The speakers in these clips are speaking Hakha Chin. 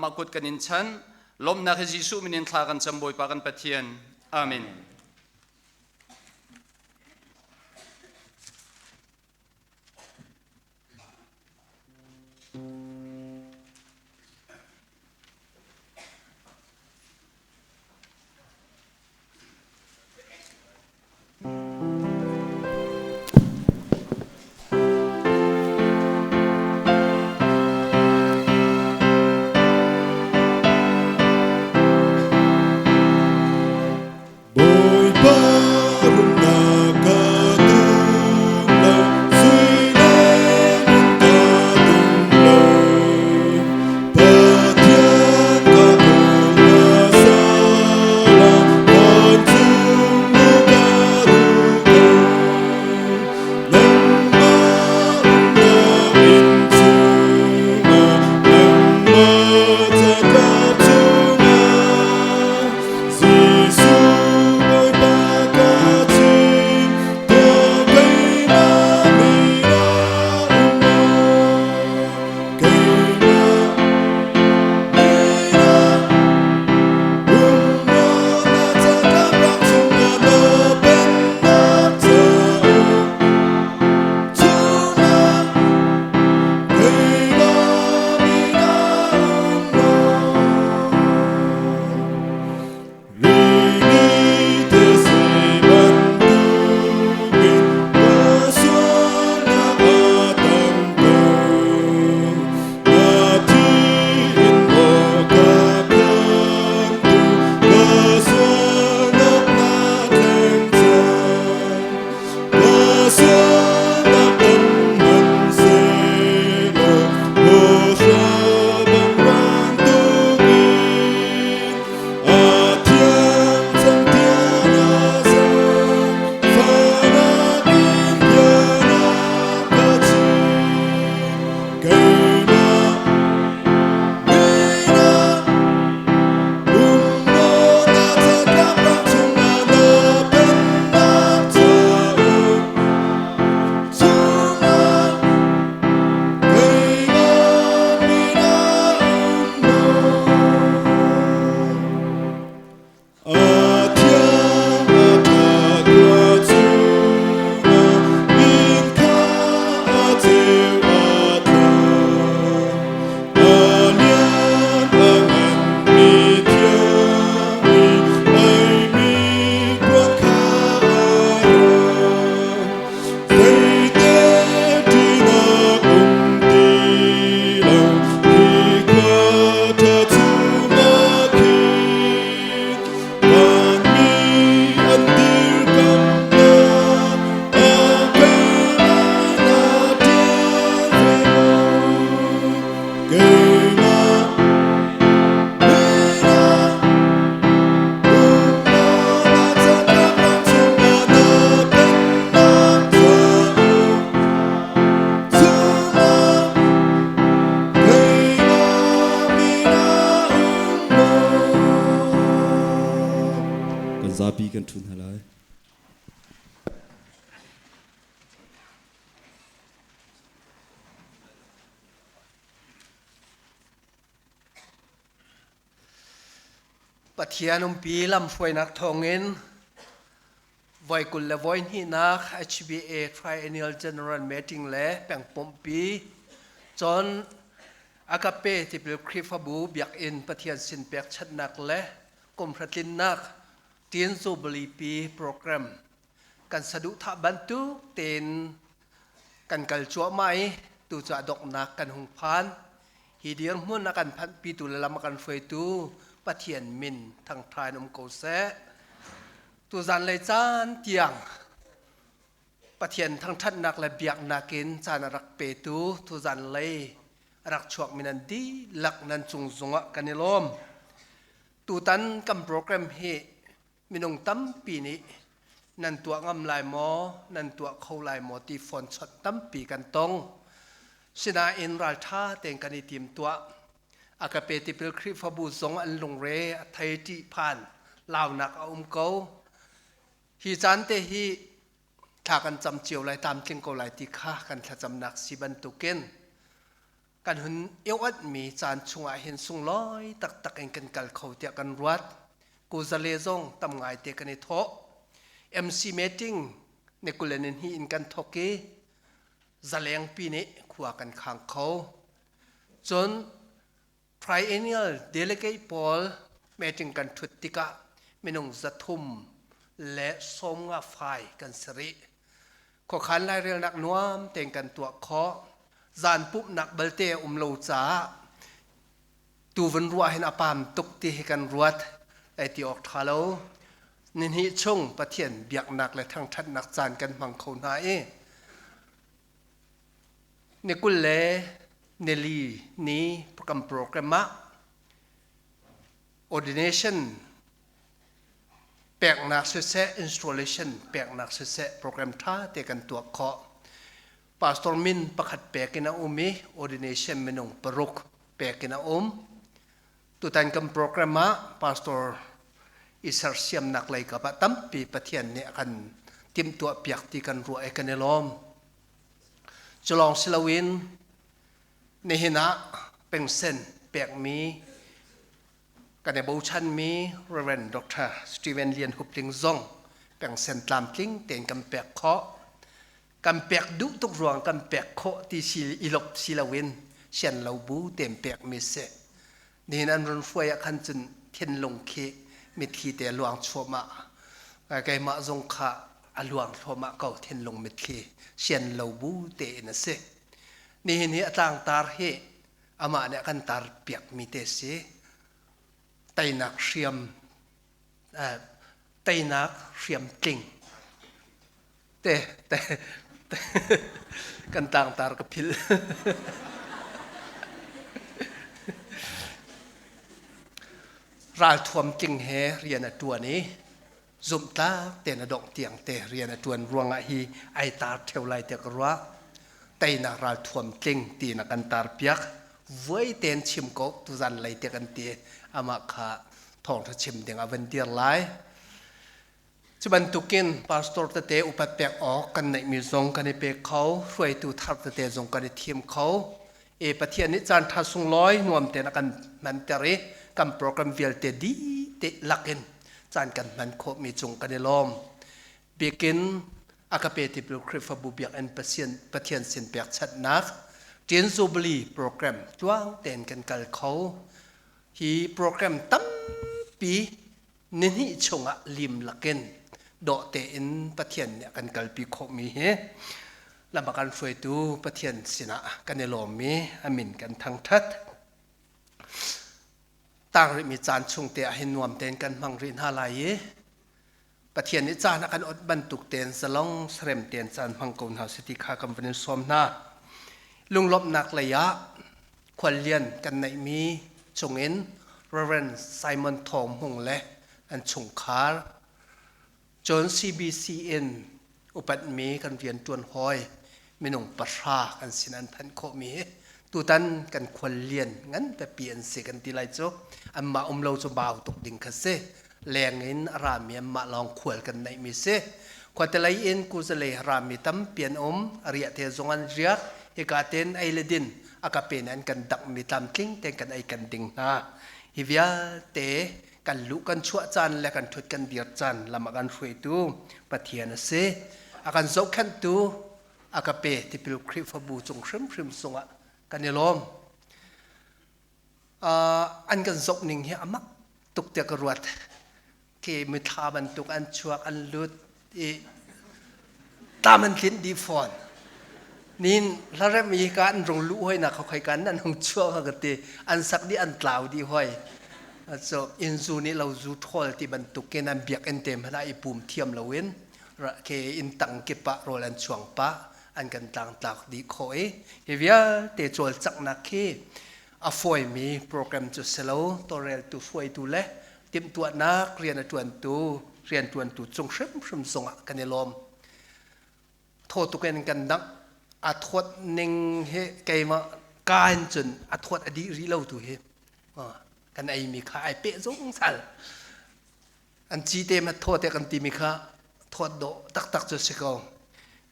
Mah kut kan in chan. Lawmhnak he Jesuh min in thla kan cam Bawipa kan Pathian. Amen. Bawipa rumnak ka tum lo, sui le ngun ka tum lo. Pathian ka kawl hmasa la, vancung nu ka duh ko. Nangmah umnak inn chungah, nangmah catlap chungah, Jesuh Bawipa ka chim, tuah keimah min ah um law, keimah min ah um law, na catlap ram chungah na pennak cauk chungah keimah min ah um law. Rili these bantukin ka sualnak a tam ko. Na thi in maw ka khamtu, ka sualnak na tleng cang. Ka sualnak tam hmanhsehlaw, hawhra bang bantukin A thiang cang tiah na zaangfahnak in bia na ka chim. Keimah min ah um law na catlap ram chungah na pennak cauk chungah keimah min ah um law. A thiang a ṭha khua chungah inn kha a ceu a tla. A lian a nganmi thiangmi aimi puan kha a ra. Zeite ṭihnak um ti lo hi khua ṭha chungah khin vanmi an dirkamnak a keimah na ṭial ve maw? Keimah min ah um law na catlap ram chungah na pennak cauk chungah keimah min ah um law. Kan zapi kan ṭhu hna lai. Pathian umpi lamhruainak thawngin voi 22nak HBA Triennial General Meeting le pengpumhpi cun Agape Tipil Khrihfabu Biakinn Pathian sin pekchanhnak le kumhratlinnak Teen Jubilee pi program kan saduhthah bantuk tein kan kal cuahmah i tucu a donghnak kan hung phan. Hi dirhmun a kan phanhpitu le lam a kan hruaitu Pathian min thangṭha in um ko seh. Tuzan lei caan tiang Pathian thangṭhatnak le biaknak in caan a rak petu tuzan lei a rak chuakmi nan dihlak nan cung zungah kan i lawm. Tutan kan program hi minung tampi nih nan tuah ngam lai maw, nan tuah kho lai maw ti phone chawnh tampi kan tong. Sinain ralṭha tein kan i tim tuah. A ka pe tipil Khrihfabu zong an lungre a thei ṭihphan launak a um ko. Hi caan te hi thla kan cam cio lai, tlamtling ko lai ti kha kan thlacamnak si bantukin. Kan hun i oanhmi caan chungah hin sunglawi taktak in kan kal kho tiah kan ruat. Kuzale zong tam ngaite kan i thawh. MC meeting ni 22 in kan thawk i zalengpi nih khua kan khang kho. Cun Triennial delegate pawl meeting kan ṭhut tikah minung 395 fai kan si rih. Khuakhan lairelnak nuam tein kan tuah khawh. Zan pumhnak balte a um lo caah tu vun ruah hin a pam tuk ti hi kan ruat. Ei ti awk ṭha lo. Nihnih chung Pathian biaknak le thangṭhatnak caan kan hmang kho hna i Ni 24 ni kan program ah ordination peknak siseh installation peknak siseh program ṭha te kan tuah khawh. Pastor min pakhat pek in a um i ordination minung paruk pek in a um. Tutan kan program ah pastor i sersiamnak lei kap ah tampi Pathian nih a kan timhtuah piak ti kan ruah i kan i lawm. Cu lawng si loin nihin ah pengsen pekmi kan i bochanmi Reverend Dr. Stephen Lian Hup Tling zong pengsen tlamtling tein kan pek khawh. Kan pek duh tuk ruang kan pek khawh ti si i lop si loin sian lo bu tein pekmi si. Nihin an run hruai ah khan cun thinlung khi mitthli te a luang chuahmah. Keimah zong kha a luang thluahmah ko thinlung mitthli sian lo bu tein a si. Nihin hi a tlangtar hi amah nih a kan tar piakmi te si. Teinak hriam teinak hriam tling te te kan tlangtar ka philh. Ralthuam tling he rian a ṭuan i zumhtlak tein a dongh tiang te rian a ṭuan ruangah hi ai tar ṭheo lai tiah ka ruah. Teinak ralthuam tling tiin a kan tar piak. Vuai tein chim ko tuzan lei tiah kan ti. Amah kha thawngṭha chim ding a van dir lai. Cu bantukin pastor tete upat pek awk kan neihmi zong kan i pe kho, hruaitu thar tete zong kan i thim kho. E Pathian nih caan ṭha sunglawi nuam tein a kan hmanter i kan program vialte dih te lakin caan kan hman khawhmi cung kan i lawm. Bikin a ka pe tipil Khrihfabu biakinn Pathian, Pathian sin pekchanhnak Ṭin Jubilee program tluang tein kan kal kho. Hi program tampi nihnih chungah lim lakin dawh tein Pathian nih a kan kalpi khawhmi hi lam a kan hruaitu Pathian sinah kan i lawmmi a min kan thangṭhat. Tang rihmi caan chung te ah hin nuam tein kan hmang rih hna lai i Pathian nih caan a kan ot bantuk tein zalong sarem tein caan hmang ko hna si ti kha kan van in sawm hna. Lunglawmhnak lei ah khuallian kan neihmi chungin Reverend Simon Thawng Hmung le an chungkhar cun CBC in upatmi kan rianṭuan hawi minung pahra kan sin an phanh khawhmi hi tutan kan khuallian ngan pipi an si kan ti lai cu anmah um lo cu bau tuk ding kha si leng in a rami anmah lawng khual kan neihmi si khuatelei in kuzalei rami tampi an um a riah te zong an riak hika ten ei le din a ka pen an kan dakmi tlamtling ten kan ei kan ding hna hi vialte kan luh kan chuah caan le kan ṭhut kan dir caan lam a kan hruaitu Pathian a si a kan zohkhenhtu a ka pe tipil Khrihfabu cung hrimhrim sungah kan i lawm an kan zoh ning hi a mak tuk tiah ka ruat khi mithla bantuk an chuak an lut i tam an tlinh dih fawn nin hlarem i ka an rung luh hoi na khoi kan an hung chuak ka ti an sak dih an tlau dih hoi so in zu nih lo zu thawl ti bantuk in an biak in te hmanh ah i pum thiam loin ke in tang kip ah rawl an chuang pa an kan tlang tlak dih khawh i hi vialte cawlcanghnak khi a fawimi program cu si lo tawlreltu hruaitu le timhtuahnak rian a ṭuantu rianṭuantu cung hrimhrim zongah kan i lawm. Thaw tuk in kan dangh. A thawt ning hi keimah ka in cun a thawt a dih rih lo tu hi kan eimi kha ai peh zungzal. An cite ma thaw te kan timi kha thawt dawh taktak cu si ko.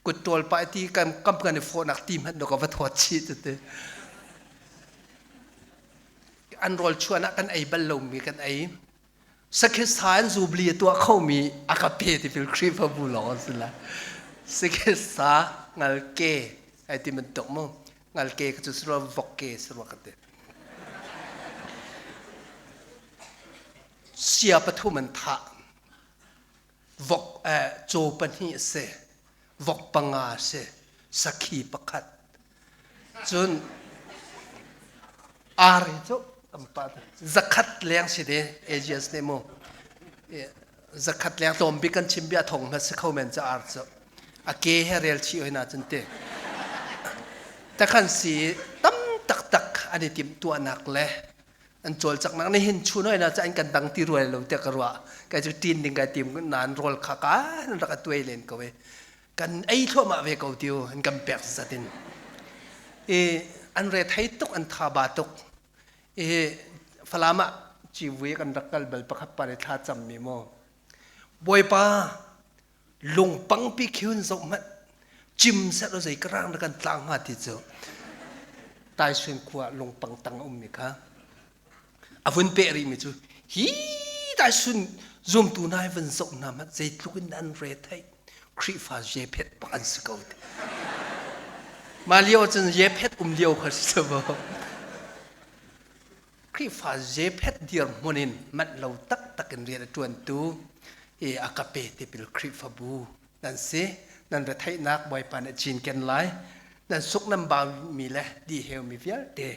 Kut ṭawl pah ti kan kam kan i fawhnak ti hmanh dawh ka va thawt chih tete. An rawl chuan ah kan ei bal lomi kan ei. Sakhi sa in zubli a tuah khomi a ka pe ti fil Khrihfabu lawng an si lai. Sakhi sa ngal ke ai ti bantuk mu. Ngal ke ka cu si rua vok ke si rua ka ti. Sia pathum an thah. Vok caw pahnih a si. Vok panga a si. Sakhi pakhat. Cun ar hi cu zakhat leng si te AGS nih mu zakhat leng tlawm bik kan chim bia thong hna si kho men cu ar cu a ke he rel chih hoi na cun te takhan si tam taktak an i timh tuahnak le an cawlcaknak nih hin chun hoi na cu an kan dang ti ruai lo tiah ka ruah kai cu tin ding kai tim nan rawl kha ka rak a tuai len ko e Kan ei thluahmah ve ko tiu an kan pek zat in. I an re thei tuk an tha ba tuk. I Falam ah civui kan rak kal bal pakhat pa le thla cam mi mu. Bawipa lungpang pi khiun zoh hmanh cim set lo zei karang na kan tlang hnga ti cu Taisun khua lungpang tang a um mi kha a vun peh rih mi cu hi Taisun zumtu hna hi vun zoh hna hmanh zeitluk in an re theih Khrihfa Jephet bak an si ko. Mah lio cun Jephet um lio kha si lo. Khrihfa Jephet dirhmun in manh lo taktak in rian a ṭuantu i a ka pe tipil Khrihfabu nan si. Nan retheihnak Bawipa nih cinken lai. Nan suk nan baumi le dihheumi vialte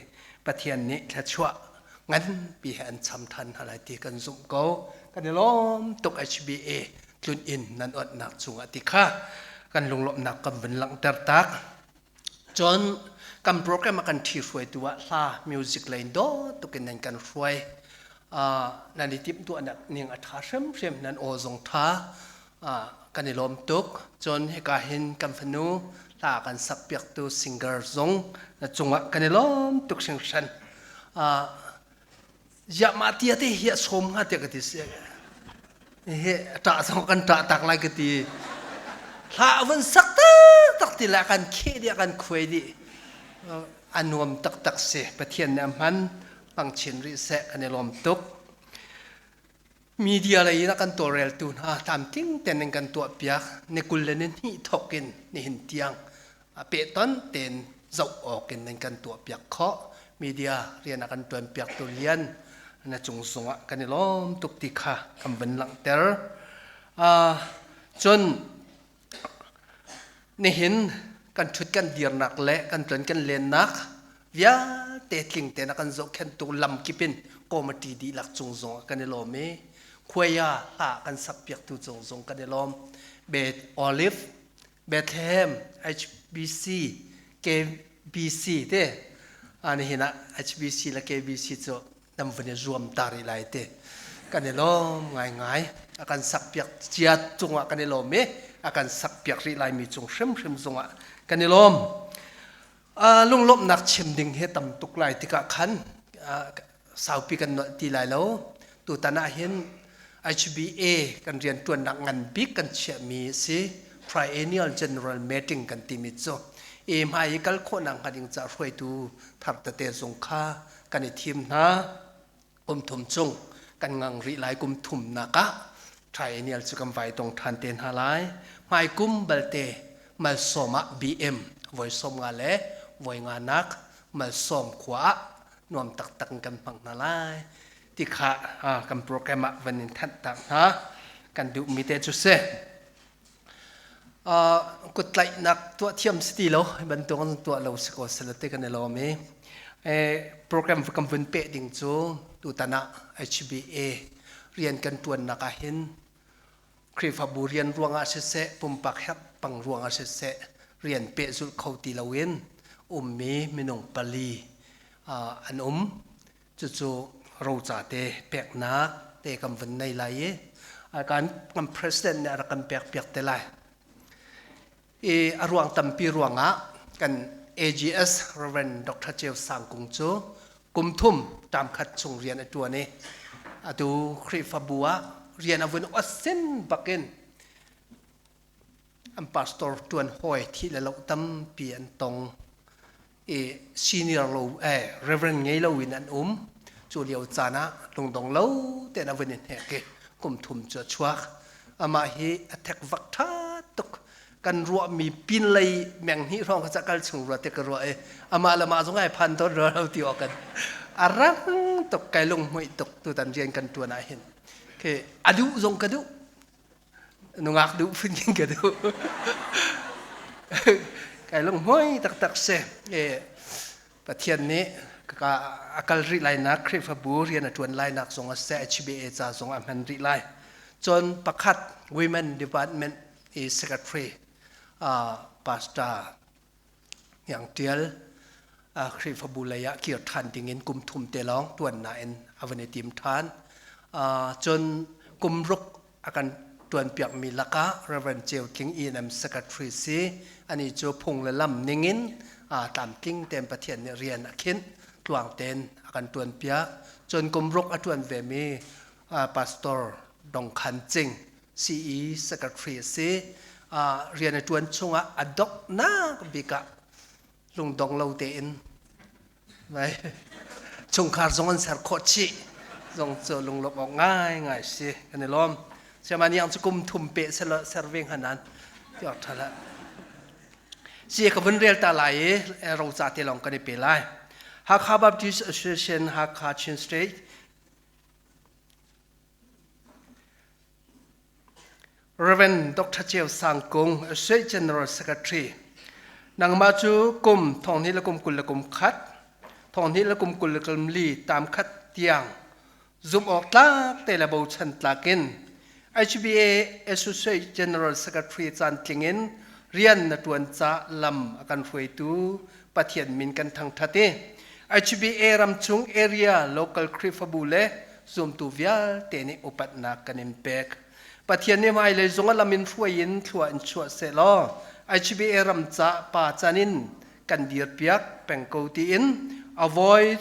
Pathian nih thluachuah nganpi he an cham ṭhan hna lai ti kan zumh ko. Kan i lawm tuk HBA tlun inn nan onhnak cungah ti kha kan lunglawmhnak kan vun langhter tak. Cun kan program a kan ṭhi hruaitu ah hla music lei dawt tukin nan kan hruai. Nan i timhtuahnak ning a ṭha hrimhrim, nan aw zong ṭha. Kan i lawm tuk. Cun hika hin kan fanu hla kan sakpiaktu singer zong na cungah kan i lawm tuk hringhran. Ziah mah tia te hi a sawm hnga tiah ka ti si. Hi ṭah zong kan ṭah tak lai ka ti. Hla a vun sak taktak ti le a kan kheh dih a kan khuai dih. A nuam taktak si. Pathian nih a hman hmang chin rih seh kan i lawm tuk. Media lei in a kan tawlreltu hna tlamtling tein an kan tuahpiak. Ni 22 thawk in nihin tiang a pehton tein zoh awk in nan kan tuahpiak khawh. Media rian a kan ṭuanpiaktu lian na cung zongah kan i lawm tuk ti kha kan vun langhter. Cun nihin kan ṭhut kan dirnak le kan tlon kan lennak vialte tling tein a kan zohkhenhtu lamkip in committee dihlak cung zongah kan i lawm i khuaia hla kan sakpiaktu cung zong kan i lawm. Beth Olive Bethlehem HBC KBC te nihin ah HBC le KBC cu nan vun i zuam ta rih lai te kan i lawm ngaingai. A kan sakpiak cia cungah kan i lawm i a kan sakpiak rih laimi cung hrimhrim zongah kan i lawm. Lunglawmhnak chim ding hi tam tuk lai tikah khan saupi kan nolh ti lai lo. Tutan ah hin HBA kan rianṭuannak ngan bik kan chiahmi a si. Triennial General Meeting kan timi cu e hmai i kal khawhnak hnga ding caah hruaitu thar tete zong kha kan i thim hna. Kum thum chung kan ngang rih lai. Kum thumnak ah triennial cu kan vai tong ṭhan te hna lai. Hmai kum balte malsawm ah BM voi sawm nga le voi nga nak malsawm khua ah nuam taktak in kan hmang hna lai ti kha kan program ah van in thanh tak hna kan duhmi te cu si. Kuttlaihnak tuah thiam si ti lo bantuk an tuah lo si ko sela te kan i lawm i program kan vun peh ding cu tutan ah HBA rian kan tuannak ah hin Khrihfabu rian ruangah siseh, pumpak herhpang ruangah siseh, rian pehzulh kho ti loin ummi minung pali an um. Cucu roca te peknak te kan vun nei lai i kan kan president nih a rak kan pek piak te lai. I a ruang tampi ruangah kan AGS Reverend Dr. Ceu Sang Kung cu kum thum term khat chung rian a ṭuan i atu Khrihfabu ah rian a vun osin bakin an pastor ṭuan hawi thih le loh tampi an tong i senior lo eh reverend ngei lo in an um. Cu lio caan ah lungdong lo tein a vun i hnek i kum thum cu a chuak. Amah hi a thek vak ṭha tuk. Kan ruahmi pinlei meng hnih hrawng kha kal chung rua te ka ruah i amah le mah zong ai phan tawn rua lo ti awk kan a rang tuk kai lunghmuih tuk tutan rian kan ṭuan ah hin. Khi a duh zong ka duh. Nungak duh phun king ka duh. Kai lunghmuih taktak si. Pathian nih a kal rih lainak Khrihfabu rian a ṭuan lainak zong a seh HBA ca zong a hman rih lai. Cun pakhat Women Department i Secretary Pastor Iang Ṭial Khrihfabu lei ah kir ṭhan dingin kum thum te lawng ṭuan nain a van i tim ṭhan. Cun kum ruk a kan ṭuanpiakmi lakah Reverend Ceu Tling E&M Secretary si ani cu phung le lam ningin tlamtling tein Pathian nih rian a khinh tluang tein a kan ṭuanpiak. Cun kum ruk a ṭuan vemi Pastor Dong Khan Cing CE Secretary a si. Rian a ṭuan chungah a donghnak bik ah lungdong lo tein Vai chungkhar zong an ser khawh chih zong cu lunglawmh awk ngaingai si kan i lawm. Siama niang cu kum thum pe sela serving hanan ti awk ṭha lah. Si ka vun rel ta lai i roca te lawng kan i pe lai. Hakha Baptist Association Hakha Chin State Rev. Dr. Ceu Sang Kung, Associate General Secretary. Nangmah cu kum thonghnih le kum 20 le kum khat, thonghnih le kum 20 le kum li tam khat tiang zumh awk tlak te le bochan tlak in HBA Associate General Secretary caan tling in rian na ṭuan ca lam a kan hruaitu Pathian min kan thangṭhat i HBA ramchung area local Khrihfabu le zumtu vialte nih upatnak kan in pek. Pathian nih hmailei zung a lam in hruai in thlua in chuah sehlaw HBA ram ca pa can in kan dirpiak peng ko tiin avoid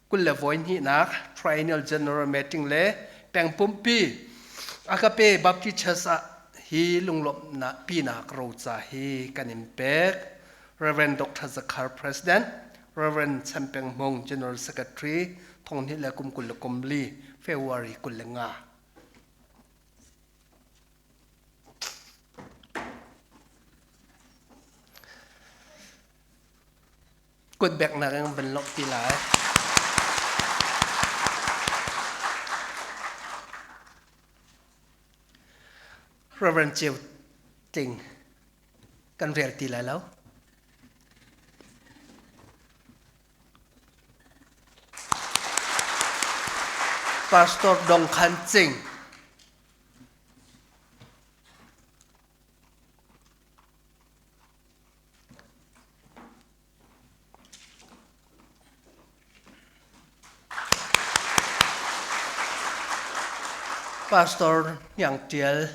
21nak Triennial General Meeting le peng pumpi Agape Baptist Church ah hi lunglawmhnak pinak roca hi kan in pek. Reverend Dr. Zakhar President, Reverend Chan Peng Hmung General Secretary, thonghnih le kum 24 February 25. Kutbeknak in van lawmh ti lai. Reverend Ceu Tling kan rel ti lai lo. Pastor Dong Khan Cing Pastor Hniang Tial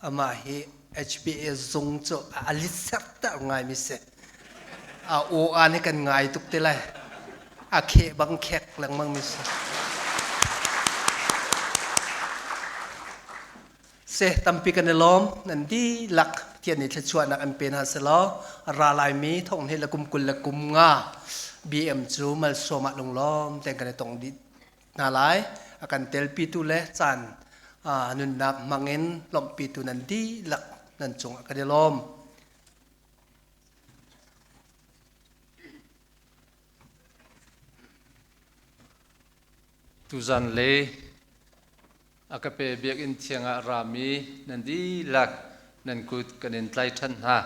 Amah hi HBA zung cu a litserter ngaimi si. A aw an hi kan ngai tuk te lai. A kheh bang khek lengmang mi si. Se tampi kan i lawm nan dihlak Pathian nih thluachuahnak an pe hna selaw ra laimi thong hnih le kum 25 BM cu malsawm ah lunglawm tein kan i tong dih hna lai. A kan telpitu le caan nunnak hmangin lawmhpitu nan dihlak nan cungah kan i lawm. Tuzan le a ka pe biakinn thiang ah rami nan dihlak nan kut kan in tlai ṭhan hna.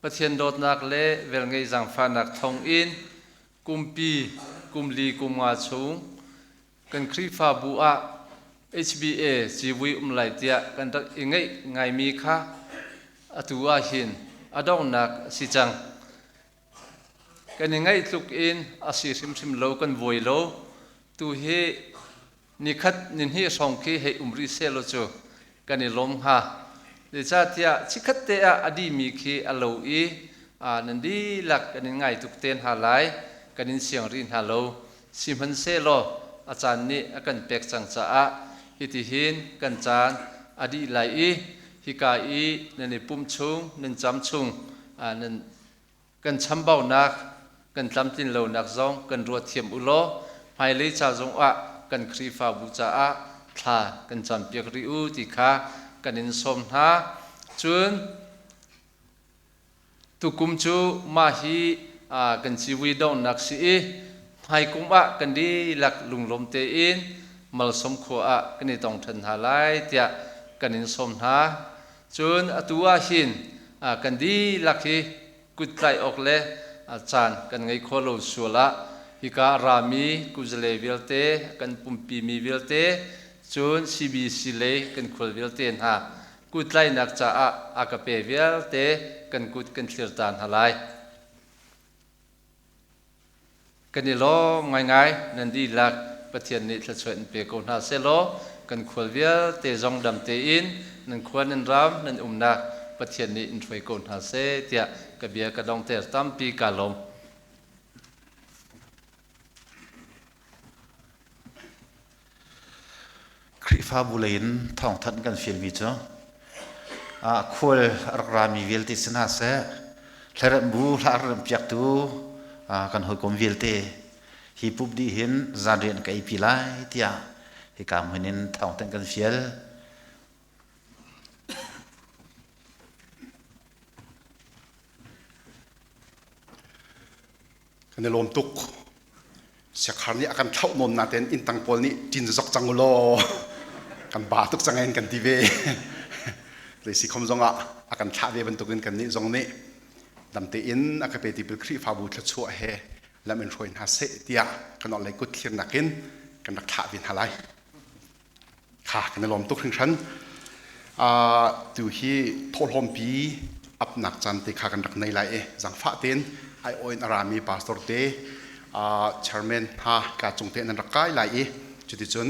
Pathian dawtnak le velngeih zaangfahnak thawng in kumpi kum li kum nga chung kan Khrihfabu ah HBA civui um lai tiah kan rak i ngeih ngaimi kha atu ah hin a donghnak a si cang. Kan i ngaih tluk in a si hrimhrim lo kan vuai lo. Tu hi nikhat nihnih hrawng khi hei um rih sehlaw cu kan i lawm hnga. Zeicahtiah chikkhat te ah a dihmi khi a lo i nan dihlak kan in ngai tuk te hna lai, kan in siang rih hna lo. Sihmanhsehlaw a caan nih a kan pek cang caah hitihin kan caan a dih lai i hika i nan i pumh chung, nan cam chung nan Kan chambaunak, kan tlamtlin lonak zong kan ruat thiam u law hmailei ca zongah kan Khrihfabu caah thla kan campiak rih u ti kha kan in sawm hna. Cun tukum cu mah hi kan civui donghnak si i hmaikum ah kan dihlak lunglawm tein Malsawm khua ah kan i tong ṭhan hna lai tiah kan in sawm hna. Cun atu ah hin kan dihlak hi kut tlaih awk le caan kan ngei kho lo sual ah hika a rami kuzale vialte kan pumpimi vialte cun CBC lei kan khual vialte hna kut tlaihnak caah a ka pe vialte kan kut kan thlir ta hna lai. Kan i lawm ngaingai. Nan dihlak Pathian nih thluachuah in pe ko hna sehlaw kan khual vialte zong dam tein nan khua nan ram nan umnak Pathian nih in hruai ko hna seh tiah ka bia ka dongter tampi ka lawm. Khrihfabu lei in thawngthanh kan fialmi cu khual a rak rami vialte si hna seh, hlaremh bu hla remh piaktu kan hawikom vialte hi pup dih hin zanriah an ka eipi lai tiah hika hmun in thawngthanh kan fial. Kan i lawm tuk. Siakhar nih a kan thlauh nawn natein inntang pawl nih ṭin zok cang u law kan ba tuk cang in kan ti ve. Zeisi khom zongah a kan thlah ve bantukin kannih zong nih dam tein a ka pe tipil Khrihfabu thluachuah he lam in hruai hna seh tiah kan orhlei kut thlirnak in kan rak thlah ve hna lai. Kha kan i lawm tuk hringhran. Tu hi thawhlawmpi apnak caan te kha kan rak nei lai i zangfah tein ai in a rami pastor te chairman hna ka cung te nan rak kai lai i cuticun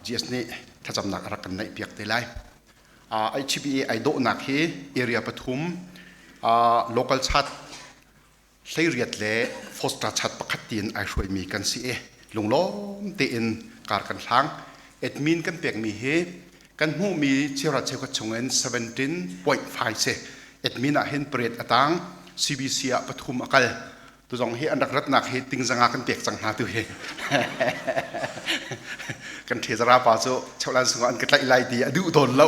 GS nih thlacamnak a rak kan neih piak te lai. HBA ai dawhnak hi area pathum local chat 18 le Foster chat pakhat tiin ai hruaimi kan si i lunglawm tein kar kan hlang. Admin kan pekmi hi kan hmuhmi cheuhra cheukhat chungin 17.5 si. Admin ah hin parade a tang, CBC ah pathum a kal. Tu zong hi an rak ratnak hi tingzanga kan pek cang hna tu hi. Kan thezara pa cu cheuhlan sungah an ka tlaih lai ti a duh tawn lo.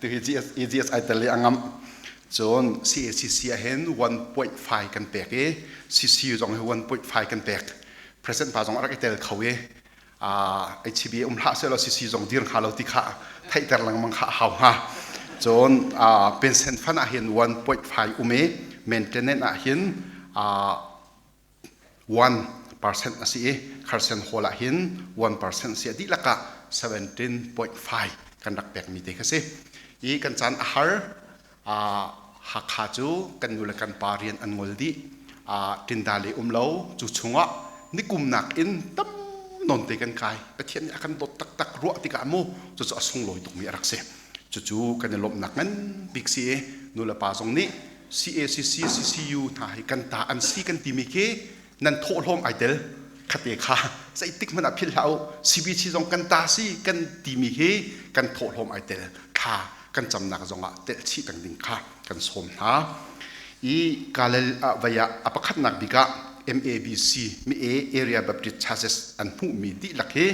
Tu hi GS, AGS ai tel i a ngamh. Cun CACC ah hin 1.5 kan pek i CCU zong hi 1.5 kan pek. President pa zong a rak i tel kho i HCB um hlah sehlaw CC zong dir hnga lo ti kha theihter lengmang kha a hau hnga. Cun pension fund ah hin 1.5 um i maintenance ah hin 1% a si i Carson Hall ah hin 1% si a dihlak ah 17.5 kan rak pekmi te kha si. I kan caan a har. Hakha cu kan nu le kan pa rian an ngol dih. Tinda le um lo cu chungah nikum nakin tam nawn te kan kai. Pathian nih a kan dawt taktak ruah tikah mu cucu a sunglawi tukmi a rak si. Cucu kan i lawmhnak ngan bik si i nu le pa zong nih CACC, CCU hna hi kan ta an si kan timi khi nan thawhlawm ai tel khate kha zeitik hmanh ah philh hlah u CBC zong kan ta si kan timi hi kan thawhlawm ai tel thla kan camnak zongah telh chih peng ding kha kan sawm hna i Kalel ah vei ah a pakhatnak bik ah MABC Mi A Area Baptist Churches an hmuhmi dihlak hi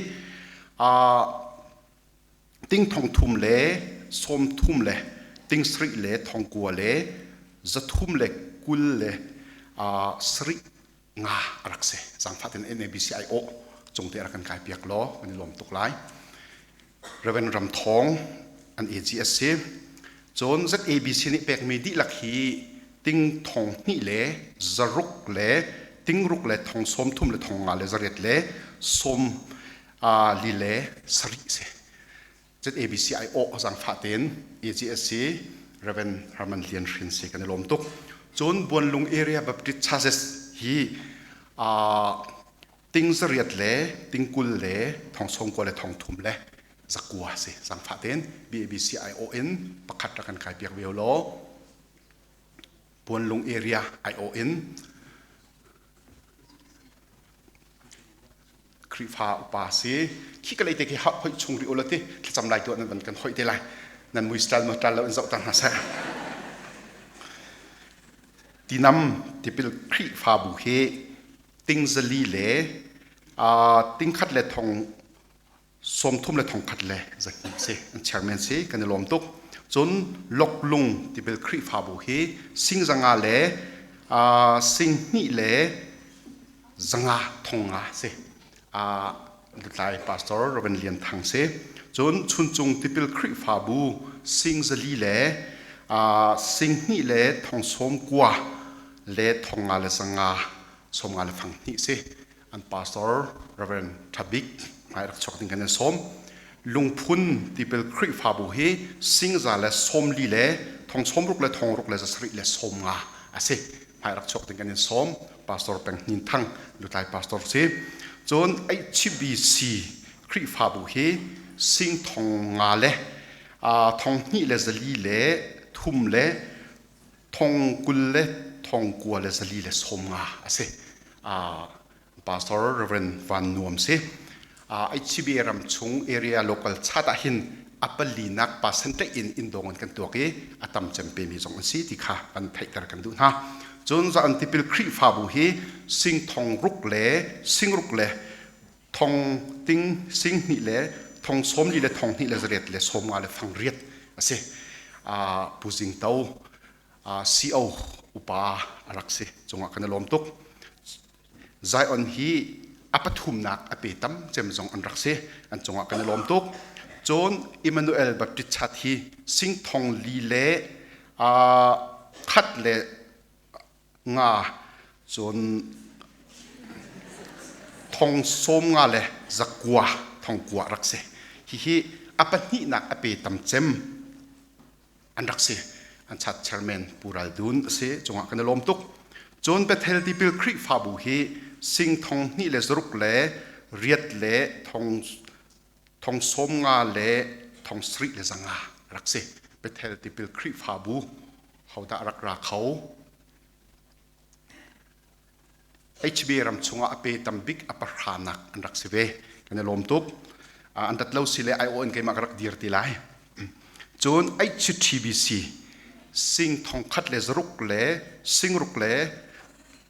Ting thong thum le sawm thum le ting sarih le thong kua le za thum le 20 le sarih nga a rak si. Zaangfah tein NABC ai awh cung te rak kan kai piak law kan i lawm tuk lai. Reverend Ram Thawng an AG a si. Cun ZABC nih pekmi dihlak hi ting thong hnih le zaruk le tingruk le thong sawm thum le thong nga le zariat le sawm li le sarih si. ZABC ai awh zangfah tein AGSC Reverend Herman Lian Hrin si kan i lawm tuk. Cun Buanlung Area Baptist Churches hi ting zariat le ting 20 le thong sawm kua le thong thum le zakua si zangfah tein BABC ai awh in pakhat rak kan kai piak ve law Buanlung Area ai awh in Khrihfa upa si khi ka lei te khi hoih chung rih ulaw ti thlacam lai tuah nan van kan hoih te lai nan mui style mo tal lo in zoh ta hna seh. Tinam tipil Khrihfabu hi ting zali le tingkhat le thong 30 le 1000 le 200 si. An chairman si, kan i lawm tuk. Cun Loklung tipil Khrihfabu hi sing 500 le sing hnih le 500 thong nga si. Lutlai Pastor Reverend Lian Thang si. Cun Chuncung tipil Khrihfabu sing 400 le sing hnih le thong 90 le thong nga le 500 50 le fang hnih si. An pastor Reverend Thabik hmai rak chuak ding kan in sawm. Lungphun tipil Khrihfabu hi singza le 40 le thong 60 le thong ruk le 7 le 50 a si. Hmai rak chuak ding kan in sawm. Pastor Peng Hnin Thang lutlai pastor si. Cun HBC Khrihfabu hi sing thong nga le thong hnih le 400 le thum le thong 20 le thong kua le 400 le 50 a si. Pastor Reverend Van Nuam si. HCBA ram chung area local chat ah hin a palinak percentage in indong in kan tuak i a tam cem pemi zong an si ti kha kan theihter kan duh hna. Cun za an tipil Khrihfabu hi sing thong ruk le sing ruk le thong ting sing hnih le thong 40 le thong hnih le 800 le 50 le fang riat a si. Pu Zing To CO upa a rak si cungah kan i lawm tuk. Zion hi a pathumnak a pe tam cem zong an rak si, an cungah kan i lawm tuk. Cun Emmanuel Baptist Chat hi sing thong li le khat le nga, cun thong 50 le 900 thong kua rak si. Hihi a pahnihnak a pe tam cem an rak si. An chat chairman Pu Ral Dun a si, cungah kan i lawm tuk. Cun Bethel tipil Khrihfabu hi sing thong hnih le 600 le riat le thong thong 50 le thong 70 le 500 rak si. Bethel tipil Khrihfabu hodah rak ra kho? HB ram chungah a pe tam bik a pahranak an rak si ve. Kan i lawm tuk. An rat lo si le IO in keimah ka rak dir ti lai. Cun HTBC sing thong khat le 600 le sing ruk le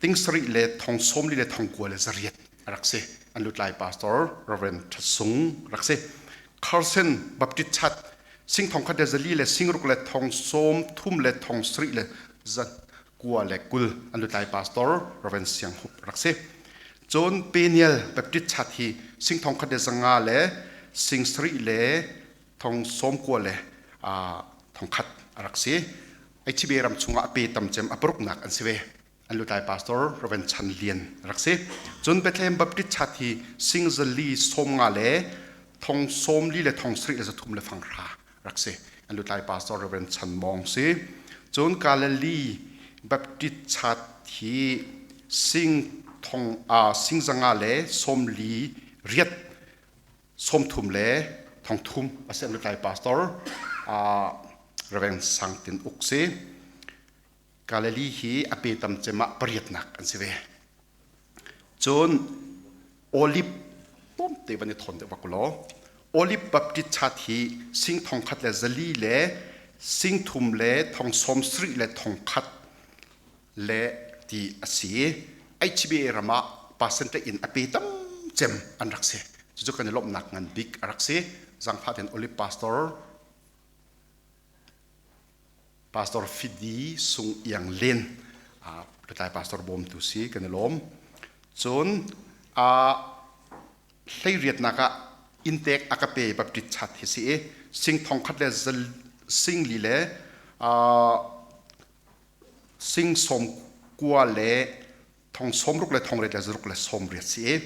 ting sarih le thong 40 le thong kua le 800 a rak si. An lutlai pastor Reverend Thasung rak si. Carson Baptist Church sing thong khat le 400 le sing ruk le thong 30 le thong sarih le 920 le 20 an lutlai pastor Reverend Siang Hup rak si. Cun Peniel Baptist Church hi sing thong khat le 500 le sing sarih le thong 90 le thong khat a rak si. HB ram chungah a pe tam cem a paruknak an si ve. An lutlai pastor Reverend Chan Lian rak si. Cun Bethlehem Baptist Church hi sing 400 50 le thong 40 le thong sarih le 300 le fang hra rak si. An lutlai pastor Reverend Chan Mawng si. Cun Galilee Baptist Church hi sing thong sing 500 le 40 riat 30 le thong thum a si. An lutlai pastor Reverend Sang Tin Uk si. Galilee hi a pe tam cem ah pariatnak an si ve. Cun Olive tlawmte van i thawn deuh bak law Olive Baptist Church hi sing thong khat le 400 le sing thum le thong 70 le thong khat le ti a si. HBA ram ah percentage in a pe tam cem an rak si. Cucu kan i lawmhnak ngan bik a rak si. Zangfah ten Olive Pastor Pastor Fidi Sung Iang Len lutlai pastor bawmtu si, kan i lawm. Cun hleiriatnak ah inntek a ka pe Baptist chat hi si i sing thong khat le sing li le sing 90 le thong 60 le thong riat le 600 le 80 si i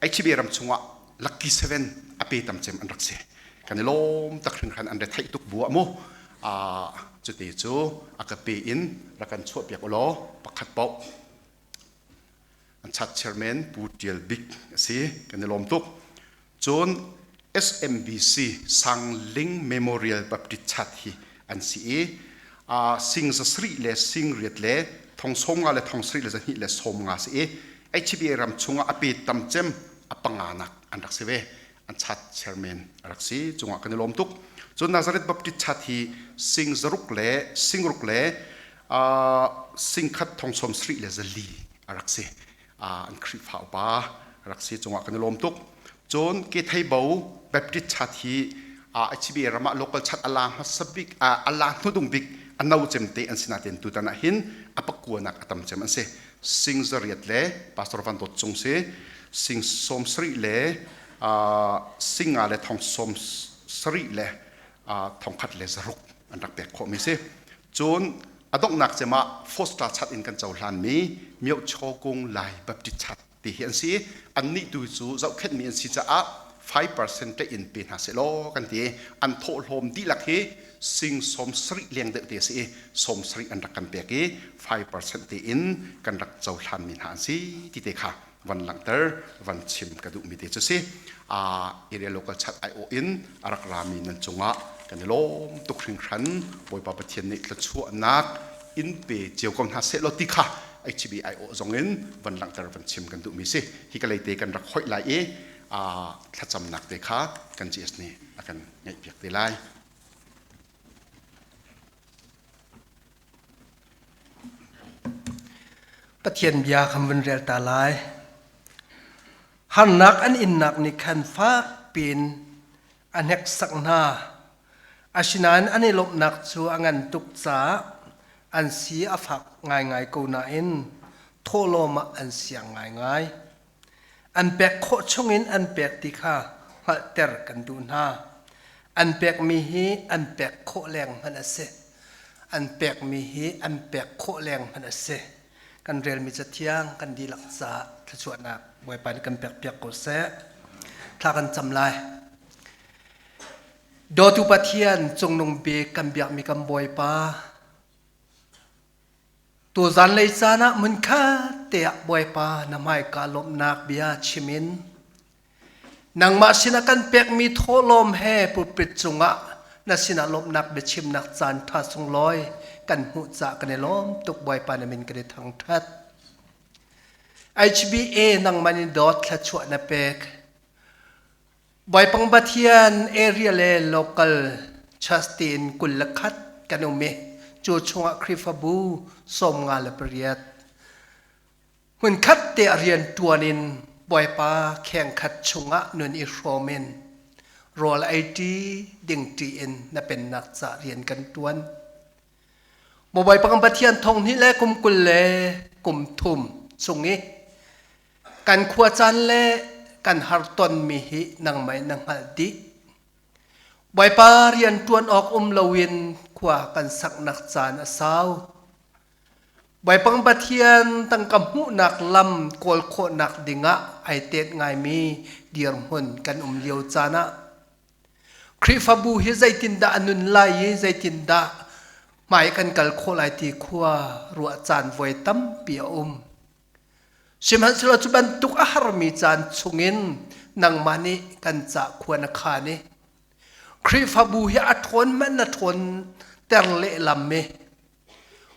HB ram chungah Lucky Seven a pe tam cem an rak si. Kan i lawm tak hringhran, an re theih tuk bu ah mu cuti cu a ka pe in rak kan chuah piak ulaw pakhat paoh. An chat chairman Pu Tial Bik a si, kan i lawm tuk. Cun SMBC Sangling Memorial Baptist Chat hi an si i sing 700 le sing riat le thong 50 le thong sarih le 200 le 50 si i HBA ram chungah a pe tam cem a panganak an rak si ve. An chat chairman a rak si, cungah kan i lawm tuk. Cun Nazareth Baptist Chat hi sing 600 le sing ruk le Singkhat thong som sri le zali a rak si. An Khrihfa upa rak si cungah kan i lawm tuk. Cun Ketheibo Baptist Church hi HBA ram ah local church a la hmasa bik a la hnudung bik a no cem te an si nain tutan ah hin a pakuanak a tam cem an si. Sing zariat le Pastor Van Dawt Cung si sing som sarih le sing nga le thong som sarih le thongkhat le zaruk an rak pek khawhmi si. Cun a donghnak cem ah Foster chat in kan cohlanmi Myohchaw Kung Lai Baptist Church ti hi an si. Annih tu cu zohkhenhmi an si caah 5% te in pe hna seh law kan ti. An thawhlawm dihlak hi sing som sarih leng deuh te a si i som sarih an rak kan pek i 5% te in kan rak cohlanmi hna an si ti te kha van langhter van chim ka duhmi te cu si. Area local chat aiawh in a rak rami nan cungah kan i lawm tuk hringhran. Bawipa Pathian nih thluachuahnak in pe cio ko hna seh law ti kha HB aiawh zong in van langhter van chim kan duhmi si. Hi ka leite kan rak hoih lai i thlacamnak te kha kan GS nih a kan ngeihpiak te lai. Pathian bia kan vun rel ta lai. Harnak an innak nih khan fak piin a hneksak hna. Asinain an i lawmhnak cu a ngan tuk caah an si a fak ngaingai ko nain thawhlawm ah an siang ngaingai. An pek khawh chungin an pek ti kha hngalhter kan duh hna. An pekmi hi an pek khawh leng hmanh a si. An pekmi hi an pek khawh leng hmanh a si. Kan relmi cathiang kan dihlak caah thluachuahnak Bawipa nih kan pekpiak ko seh. Thla kan cam lai. Dawtu Pathian cungnung bik kan biakmi kan Bawipa, Tuzan lei caan ah hmunkhat te ah Bawipa na hmaika lawmhnak bia chim in nangmah sinah kan pekmi thawhlawm he pulpit cungah na sinah lawmhnak biachimnak caan ṭha sunglawi kan hmuh caah kan i lawm tuk Bawipa na min kan i thangṭhat. HBA nangmah nih dawt thluachuah na pek. Baipang Pathian area le local church tiin 21 kan um i cu chungah Khrihfabu 58 hmunkhat te a rian ṭuan in Bawipa khengkhat chungah nun i hrawm in rawl ei ṭi ding ṭi in na pennak ca rian kan ṭuan. Maw Bawipa kan Pathian thong hnih le kum 20 le kum thum chung i Kan khuacaan le kan hartonmi hi nangmah in na hngalh dih. Bawipa rian ṭuan awk um loin khua kan saknak caan a sau. Bawipa Pathian tangka hmuhnak lam kawl khawhnak dingah ai tet ngaimi dirhmun kan um lio caan ah Khrihfabu hi zeitindah a nun lai i zeitindah hmai kan kal khawh lai ti khua ruah caan voi tampi a um. Sihmanhsehlaw cu bantuk a harmi caan chungin nangmah nih kan cah khua na khaan i Khrihfabu hi a ṭhawn hmanh na ṭhawnter lehlam i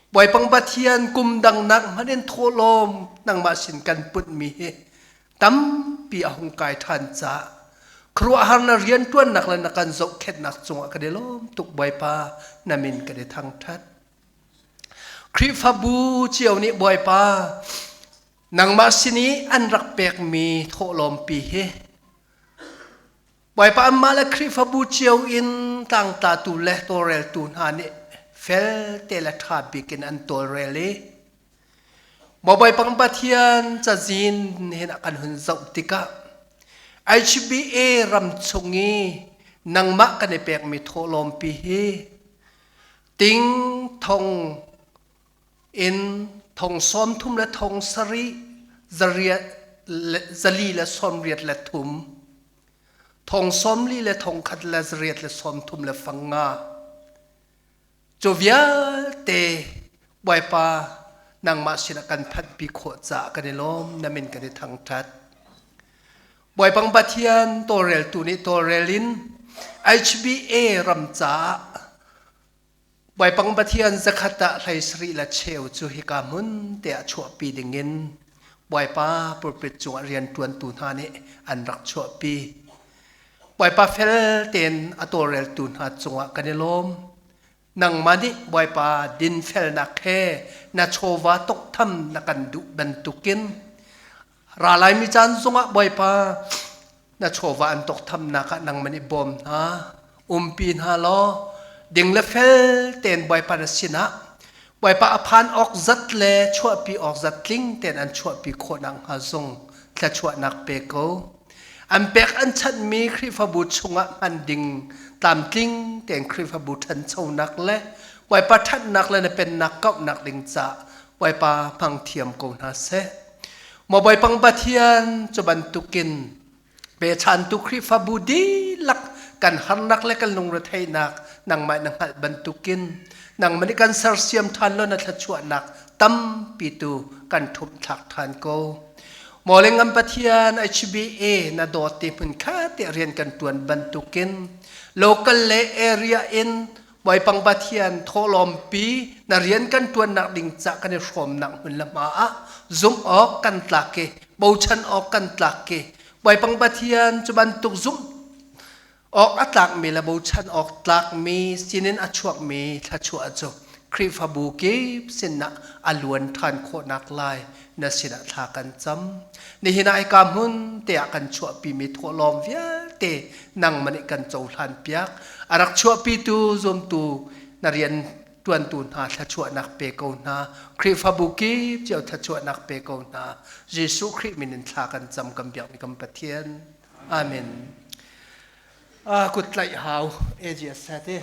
Bawipa Pathian kum dangnak hmanh in thawhlawm nangmah sin kan putmi hi tampi a hung kai ṭhan caah khuaruahhar na rianṭuannak le na kan zohkhenhnak cungah kan i lawm tuk Bawipa na min kan i thangṭhat. Khrihfabu cio nih Bawipa nangmah sin i an rak pekmi thawhlawmpi hi Bawipa anmah le Khrihfabu cio in tlangtlatu le tawlreltu hna nih fel te le ṭha bik in an tawlrel i Bawipa Pathian cazin hin a kan hun zoh tikah HBA ram chung i nangmah kan i pekmi thawhlawmpi hi Ting thong in thong sawm thum le thong sarih zariat le zali le sawm riat le thum thong sawm li le thong khat le zariat le sawm thum le fang nga cu vialte Bawipa nangmah sinah kan phanhpi khawh caah kan i lawm na min kan i thangṭhat Bawipa Pathian tawlreltu nih tawlrel in HBA ram caah Bawipa Pathian zakhat ah hlei sarih le cheu cu hika hmun te ah chuahpi dingin Bawipa pulpit cungah rianṭuantu hna nih an rak chuahpi. Bawipa fel tein a tawlreltu hna cungah kan i lawm. Nangmah nih Bawipa dinfelnak he na chawva toktham na kan duh bantukin ralaimi caan zongah Bawipa na chawva an tokhthamnak ah nangmah nih bawm hna, umpi hna law ding le fel tein Bawipa na sinah Bawipa a phan awk zat le chuahpi awk zat tling tein an chuahpi khawh nakhnga zong thluachuahnak pe ko. An pek an chanhmi Khrihfabu chungah hman ding tlamtling tein Khrihfabu ṭhanchonak le Bawipa ṭhatnak le na pennak kauhnak ding caah Bawipa hmang thiam ko hna seh. Maw Bawipa Pathian cu bantukin pechantu Khrihfabu dihlak kan harnak le kan lungretheihnak nangmah na hngalh bantukin nangmah nih kan sersiam ṭhan law na thluachuahnak tampi tu kan ṭhumh thlak ṭhan ko. Maw le ngam Pathian HBA na dawt ti hmun kha te rian kan ṭuan bantukin local le area in Bawipa Pathian thawhlawmpi na rian kan ṭuannak ding ca kan i hrawmnak hmun le hma ah zumh awk kan tlak i bochan awk kan tlak i Bawipa Pathian cu bantuk zumh awk a tlakmi le bochan awk tlakmi sinin a chuakmi thluachuah cu Khrihfabu kip sinah a luan ṭhan khawhnak lai na sinah thla kan cam. Nihin ah hika hmun te ah kan chuahpimi thawhlawm vialte nangmah nih kan cohlan piak. A rak chuahpitu zumtu na rian tuantu hna thluachuahnak pe ko hna. Khrihfabu kip cio thluachuahnak pe ko hna. Jesuh Khrih min in thla kan cam kan biakmi kan Pathian. Amen. Kut tlaih hau AGS te.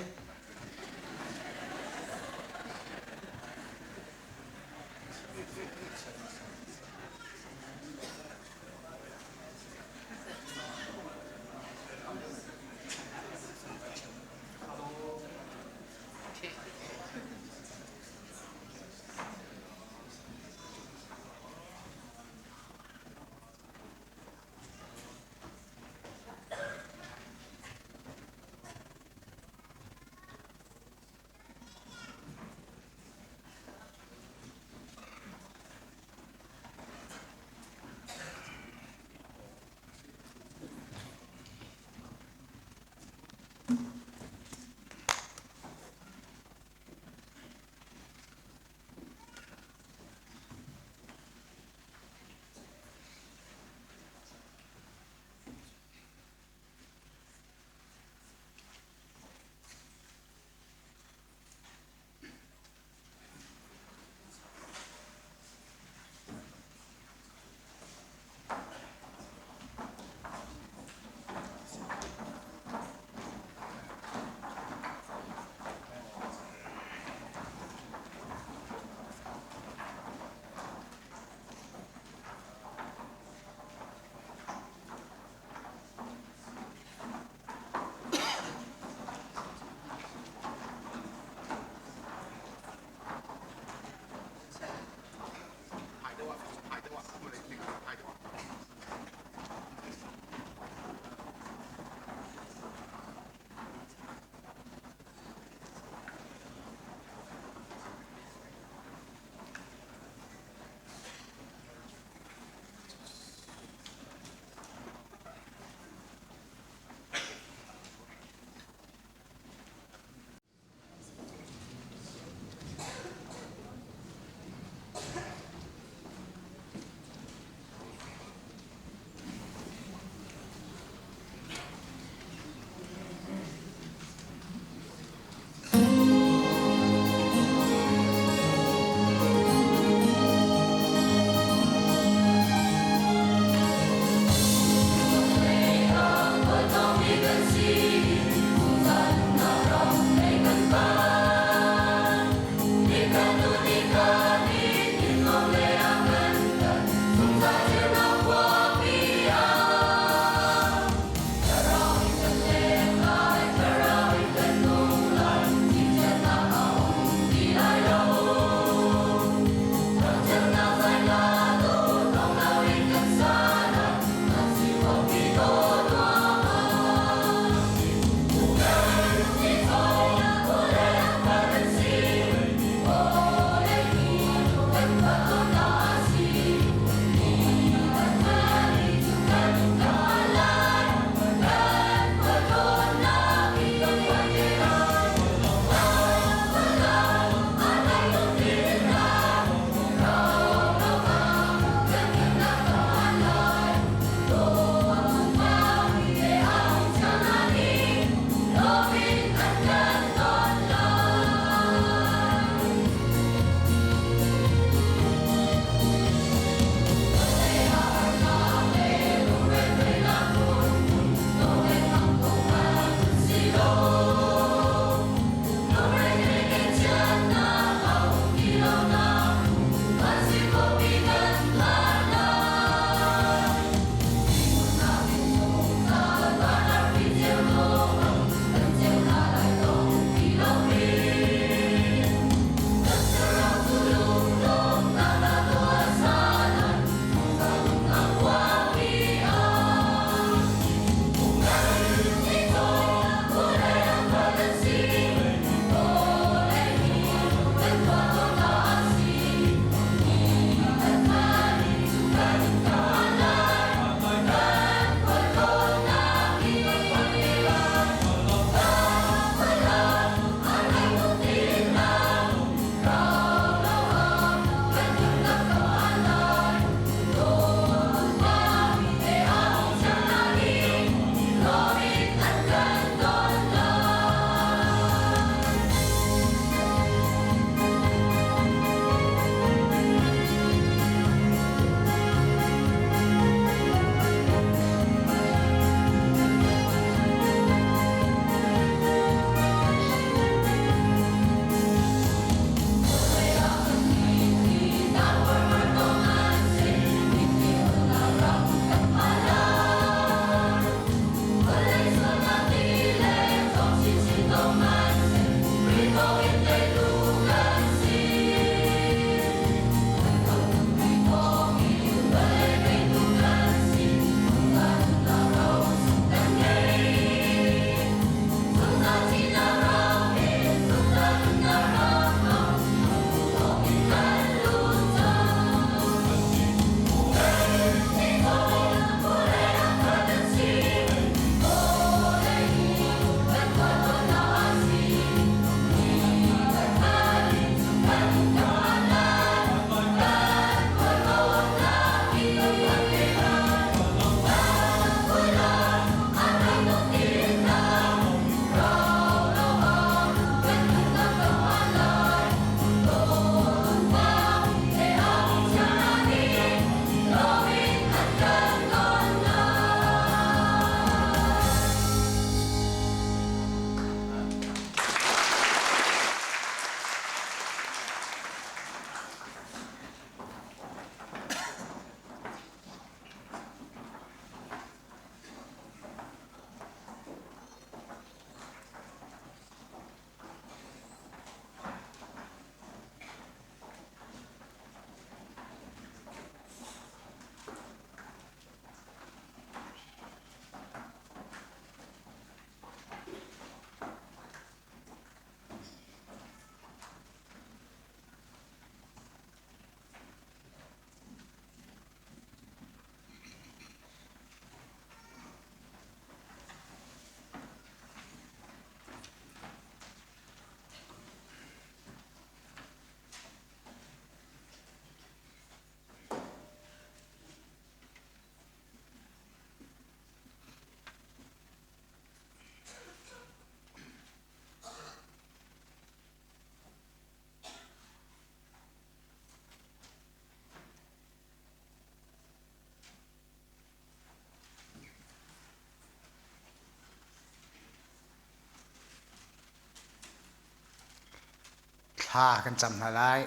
Thla kan cam hna lai.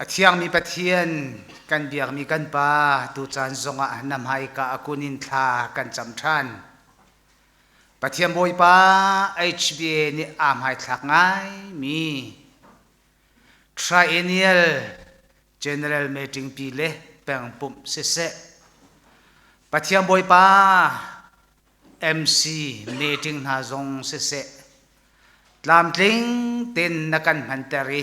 A thiangmi Pathian kan biakmi kan Pa tucaan zongah na hmaika a kun in thla kan cam ṭhan. Pathian Bawipa HBA nih aa hmaithlak ngaimi Triennial General Meeting pi le pengpumh siseh Pathian Bawipa MC meeting hna zong siseh tlamtling ten na kan hmanter i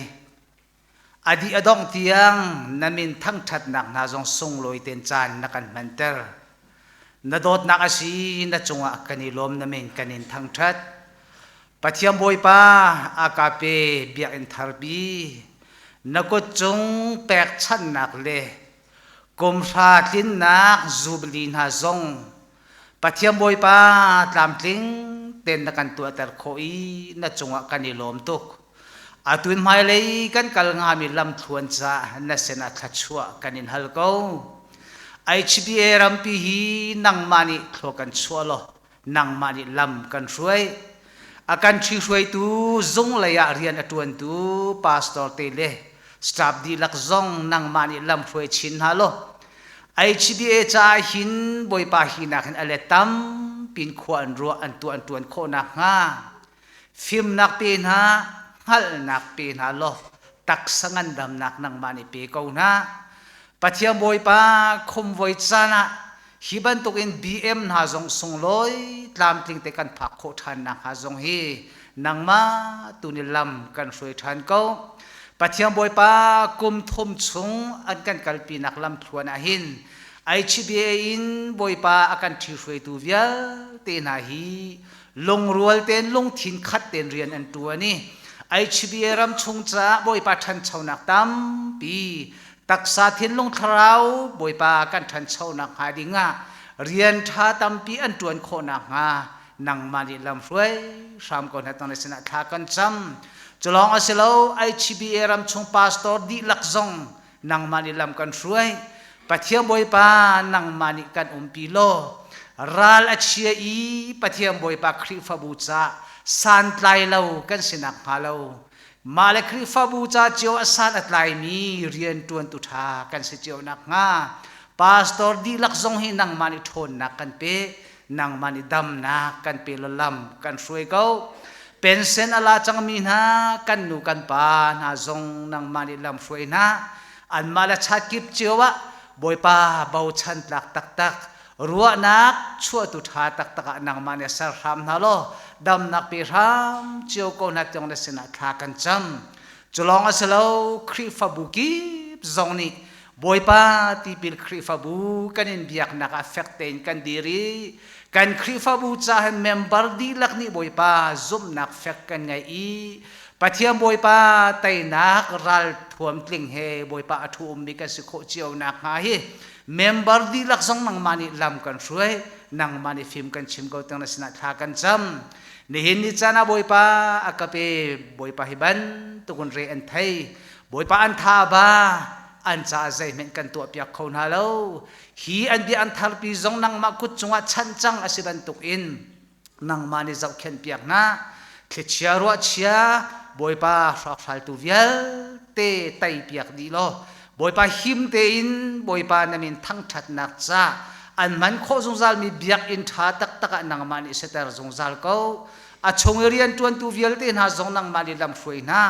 a dih a dongh tiang na min thangṭhatnak hna zong sunglawi ten caan na kan hmanter. Na dawtnak a si na cungah kan i lawm na min kan in thangṭhat. Pathian Bawipa agape biakinn tharpi na kut cung pekchanhnak le kumhra tlinnak jubilee hna zong Pathian Bawipa tlamtling ten na kan tuahter khawh i na cungah kan i lawm tuk. Atu in hmailei kan kal ngami lamthluan caah na sinah thluachuah kan in hal ko. HBA rampi hi nangmah nih thlua kan chuah law nangmah nih lam kan hruai. A kan ṭhihruaitu zung lei ah rian a ṭuantu pastor te le staff dihlak zong nangmah nih lam hruai chin hna law HBA caah hin Bawipa hi nak hin a let tampi in khua an ruah an tuah an ṭuan khawh nakhnga fimnak pe hna hngalhnak pe hna law taksa ngandamnak nangmah nih pe ko hna. Pathian Bawipa khumvoi caan ah hi bantukin BM hna zong sunglawi tlamtling te kan phak khawh ṭhan nakhnga zong hi nangmah tu nih lam kan hruai ṭhan ko. Pathian Bawipa kum thum chung an kan kalpinak lamthluan ah hin HBA in Bawipa a kan ṭhihruaitu vialte hna hi lungrual tein lungthin khat tein rian an ṭuan i HBA ram chung caah Bawipa ṭhanchonak tampi taksa thinlung thlarau Bawipa kan ṭhanchonak hnga dingah rian ṭha tampi an ṭuan khawh nakhnga nangmah nih lamhruai hram ko hna tang na sinah thla kan cam. Culawng a si lo, HBA ram chung pastor dihlak zong nangmah nih lam kan hruai. Pathian Bawipa nangmah nih kan umpi law ral a chia i Pathian Bawipa Khrihfabu ca santlai lo kan si nakhnga lo mah le Khrihfabu ca cio a san a tlaimi rianṭuantu ṭha kan si cio nakhnga pastor dihlak zong hi nangmah nih ṭhawnnak kan pe. Nangmah nih damnak kan pe law lam kan hruai ko. Pensen a la cangmi hna kan nu kan pa hna zong nangmah nih lam hruai hna. Anmah le chat kip cio ah Bawipa bochan tlak taktak ruahnak chuahtu ṭha taktak ah nangmah nih ser hram hna law damnak pe hram cio ko hna tiang na sinah thla kan cam. Culawng a si lo, Khrihfabu kip zong nih Bawipa tipil Khrihfabu kan in biaknak ah fek tein kan dir i kan Khrihfabu caah member dihlak nih Bawipa zumhnak fek kan ngei i Pathian Bawipa teinak ral thuam tling he Bawipa a thu ummi kan si khawh cio nakhnga hi member dihlak zong nangmah nih lam kan hruai nangmah nih fim kan chim ko tang na sinah thla kan cam. Nihin ni caan ah Bawipa a ka pe Bawipa hi bantukun re an thei Bawipa an tha ba an caah zeihmanh kan tuahpiak kho hna lo. Hi an bia an tharpi zong nangmah kut cungah chanh cang a si bantukin nangmah nih zohkhenhpiak hna. Thlichia ruahchia Bawipa hrawkhraltu vialte teipiak dih law Bawipa him tein Bawipa na min thangṭhatnak ca an hman khawh zungzalmi biakinn ṭha taktak ah nangmah nih siter zungzal ko. A chung i rianṭuantu vialte hna zong nangmah nih lamhruai hna.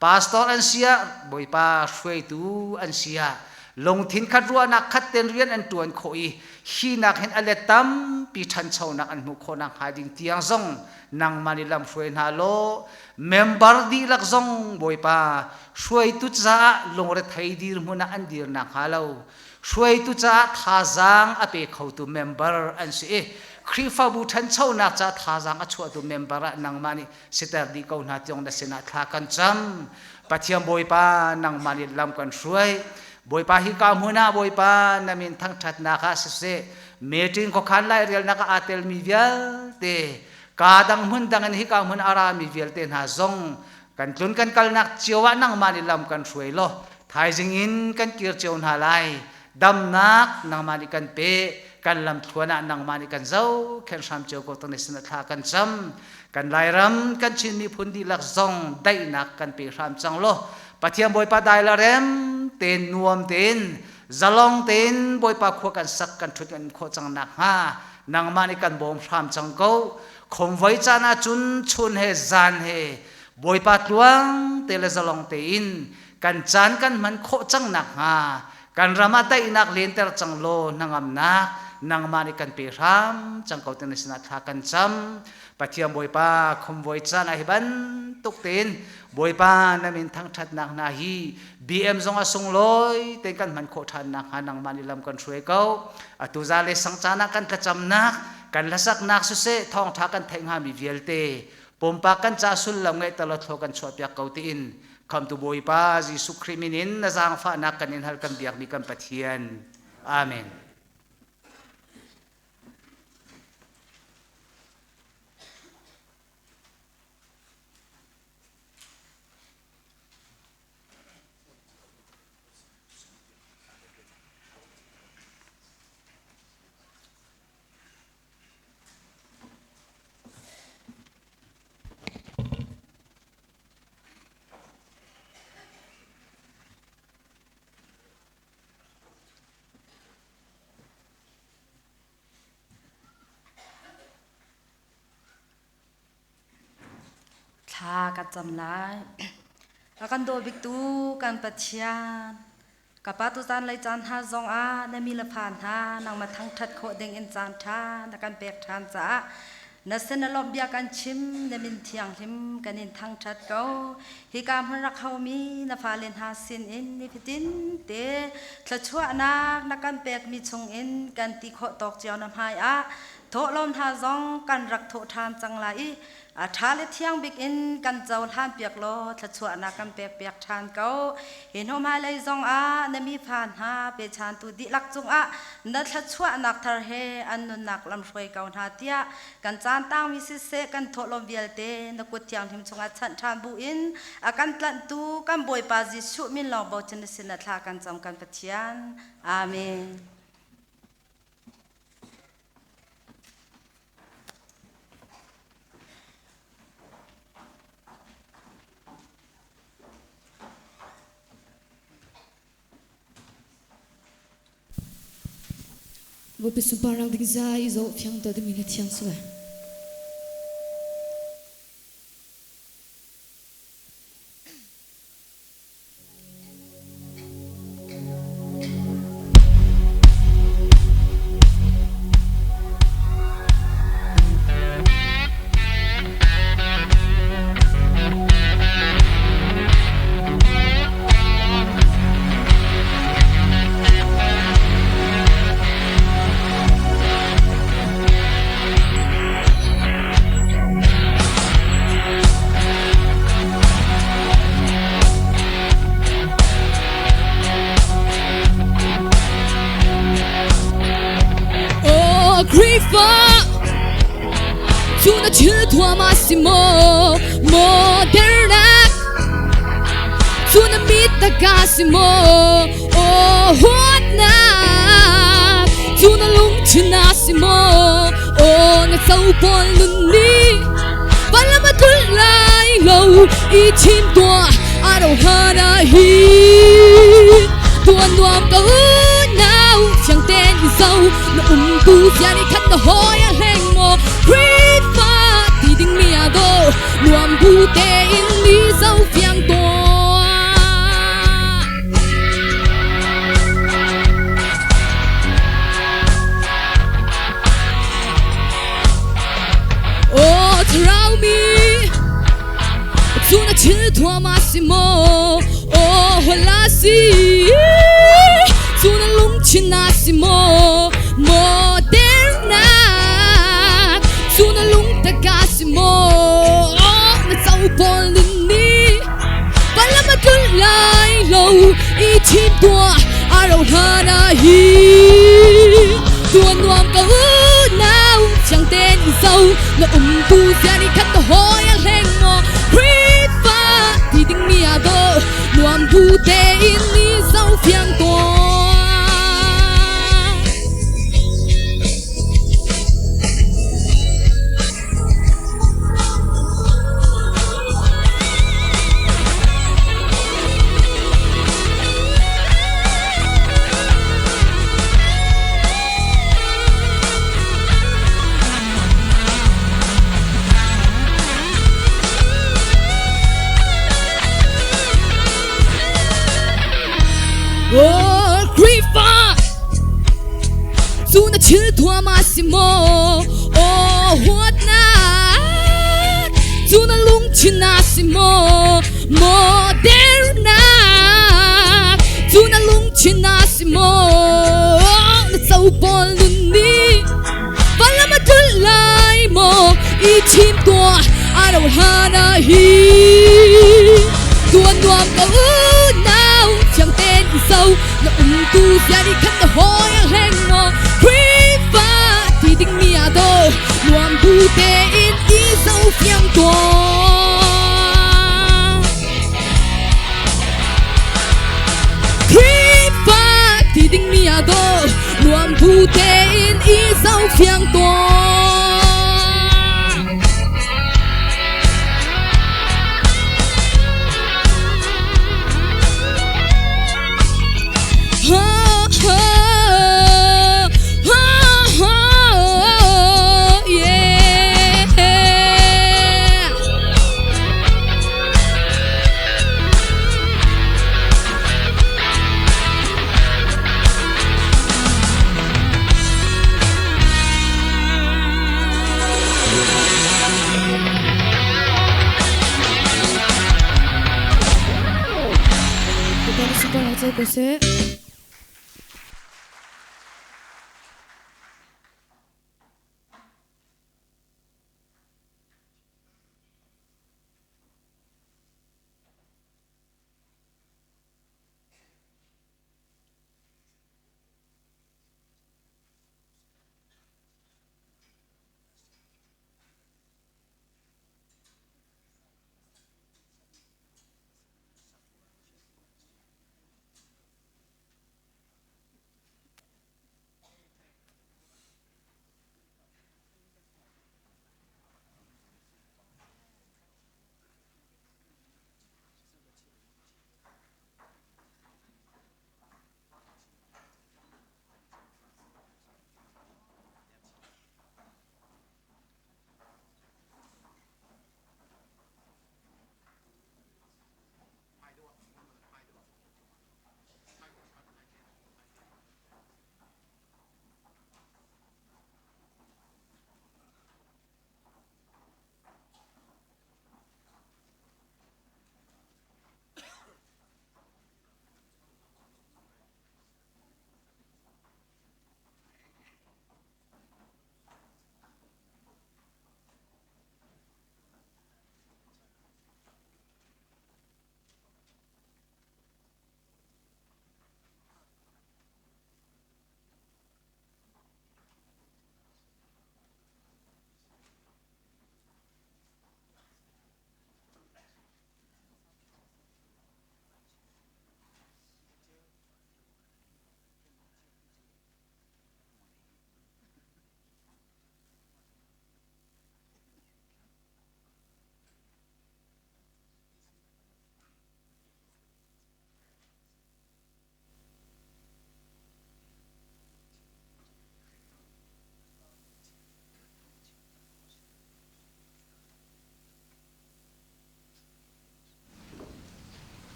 Pastor an si ah, Bawipa hruaitu an si ah, lungthin khat ruahnak khat tein rian an ṭuan khawh i hi nak hin a let tampi ṭhanchonak an hmuh khawh nakhnga ding tiang zong nangmah nih lamhruai hna law member dihlak zong Bawipa hruaitu caah lungrethei dirhmun ah an dir nakhnga lo hruaitu caah thazaang a pe khotu member an si i Khrihfabu ṭhanchonak caah thazaang a chuahtu member ah nangmah nih siter dih ko hna tiang na sinah thla kan cam. Pathian Bawipa nangmah nih lam kan hruai. Bawipa hi ka hmun ah Bawipa na min thangṭhatnak ah siseh meeting khuakhan lairelnak ah aa telmi vialte ka dang hmun dang in hika hmun a rami vialte hna zong kan tlun kan kalnak cio ah nangmah nih lam kan hruai law thaizing in kan kir cio hna lai. Damnak nangmah nih kan pe, kan lamthluan ah nangmah nih kan zohkhenh hram cio ko tang sin thla kan cam. Kan Lairam kan Chin miphun dihlak zong daihnak kan pe hram cang law Pathian Bawipa dai la rem tein nuam tein zalong tein Bawipa khua kan sak kan ṭhut kan khawh cang nak hnga nangmah nih kan bawm hram cang ko. Khomvoi caan ah cun chun he zan he Bawipa tluang te le zalong tein kan caan kan hman khawh cang nak hnga kan ram ah daihnak lenter cang law hnangamnak nangmah nih kan pe hram cang ko te na sinah thla kan cam. Pathian Bawipa khomvoi caan ah hi bantuk tein Bawipa na min thangṭhatnak hna hi BM zong a sunglawi tein kan hman khawh ṭhan nakhnga nangmah nih lam kan hruai ko. Atu za le sang caan ah kan thlacamnak, kan hlasaknak siseh thawngṭha kan theih hngami vialte pumpak kan ca sullam ngeih talo thlaw kan chuahpiak ko tiin Khamtu Bawipa Jesuh Khrih min in na zaangfahnak kan in hal kan biakmi kan Pathian. Amen. Thla ka cam lai. A kan daw biktu kan Pathian, ka pa tuzan lei caan hna zong ah na mi le fa hna nangmah thangṭhat khawh ding in caan ṭha na kan pek ṭhan caah na sin na lawmh bia kan chim, na min thianghlim kan in thangṭhat ko. Hika hmun rak homi na fale hna sin in nifatin te thluachuahnak na kan pekmi chung in kan ti khawh tawk cio na hmai ah thawhlawm hna zong kan rak thawh ṭhan cang lai i a ṭha le thiang bik in kan cohlan piak law thluachuahnak kan pek piak ṭhan ko. Hi hnu hmailei zong ah na mi fa hna pechantu dihlak cungah na thluachuahnak thar he an nunnak lamhruai ko hna tiah kan caan tangmi siseh kan thawhlawm vialte na kut thianghlim chungah chanh ṭhan bu in a kan tlanhtu kan Bawipa Jesuh min lawng bochan na sin ah thla kan cam kan Pathian. Amen. Bawipa sunparnak ding za i zoh fiang to dingmi na thiang si lai. Oh, Khrihfa cu na thil thuam a si maw modernak cu na mit tak a si maw oh huatnak cu na lungthin a si maw oh na copawl nun nih Palam a tlulh lai lo i thim tuah a ro hana hi tuan nuam ko nau thiang ten i zo na um tu zia ni khat na hoi a hleng maw Khrihfa ti ding mi a do nuam bu te in mi zo fiang tuah. Oh, thlarau mi cu na thil thuam a si maw? Oh, hola si cu na lungthin a si maw? Modernak cu na lungtak a si maw? Oh, na copawl nun nih palam a tlulh lai lo i thim tuah a ro hlan ah hi tuan nuam ko nau chiang ten zo na um tu zia ni khat na hoi a hleng maw Khrihfa ti ding mi a do nuam bu te in ni zo fiang tuah. Oh Khrihfa cu na thil thuam a si maw? Oh huatnak cu na lungthin a si maw? Maw dernak cu na lungthin a si maw? Na copawl nun nih valam a tlulh lai maw? I thim tuah a ro hlan ah hi tuan nuam ko unau thiang tein i zo na umtu zia nih khan na hawi a hleng maw? Khrihfa ti dingmi ah daw nuam bu tein i zo fiang tuah. Khrihfa ti dingmi ah daw nuam bu tein i zo fiang tuah. Seh.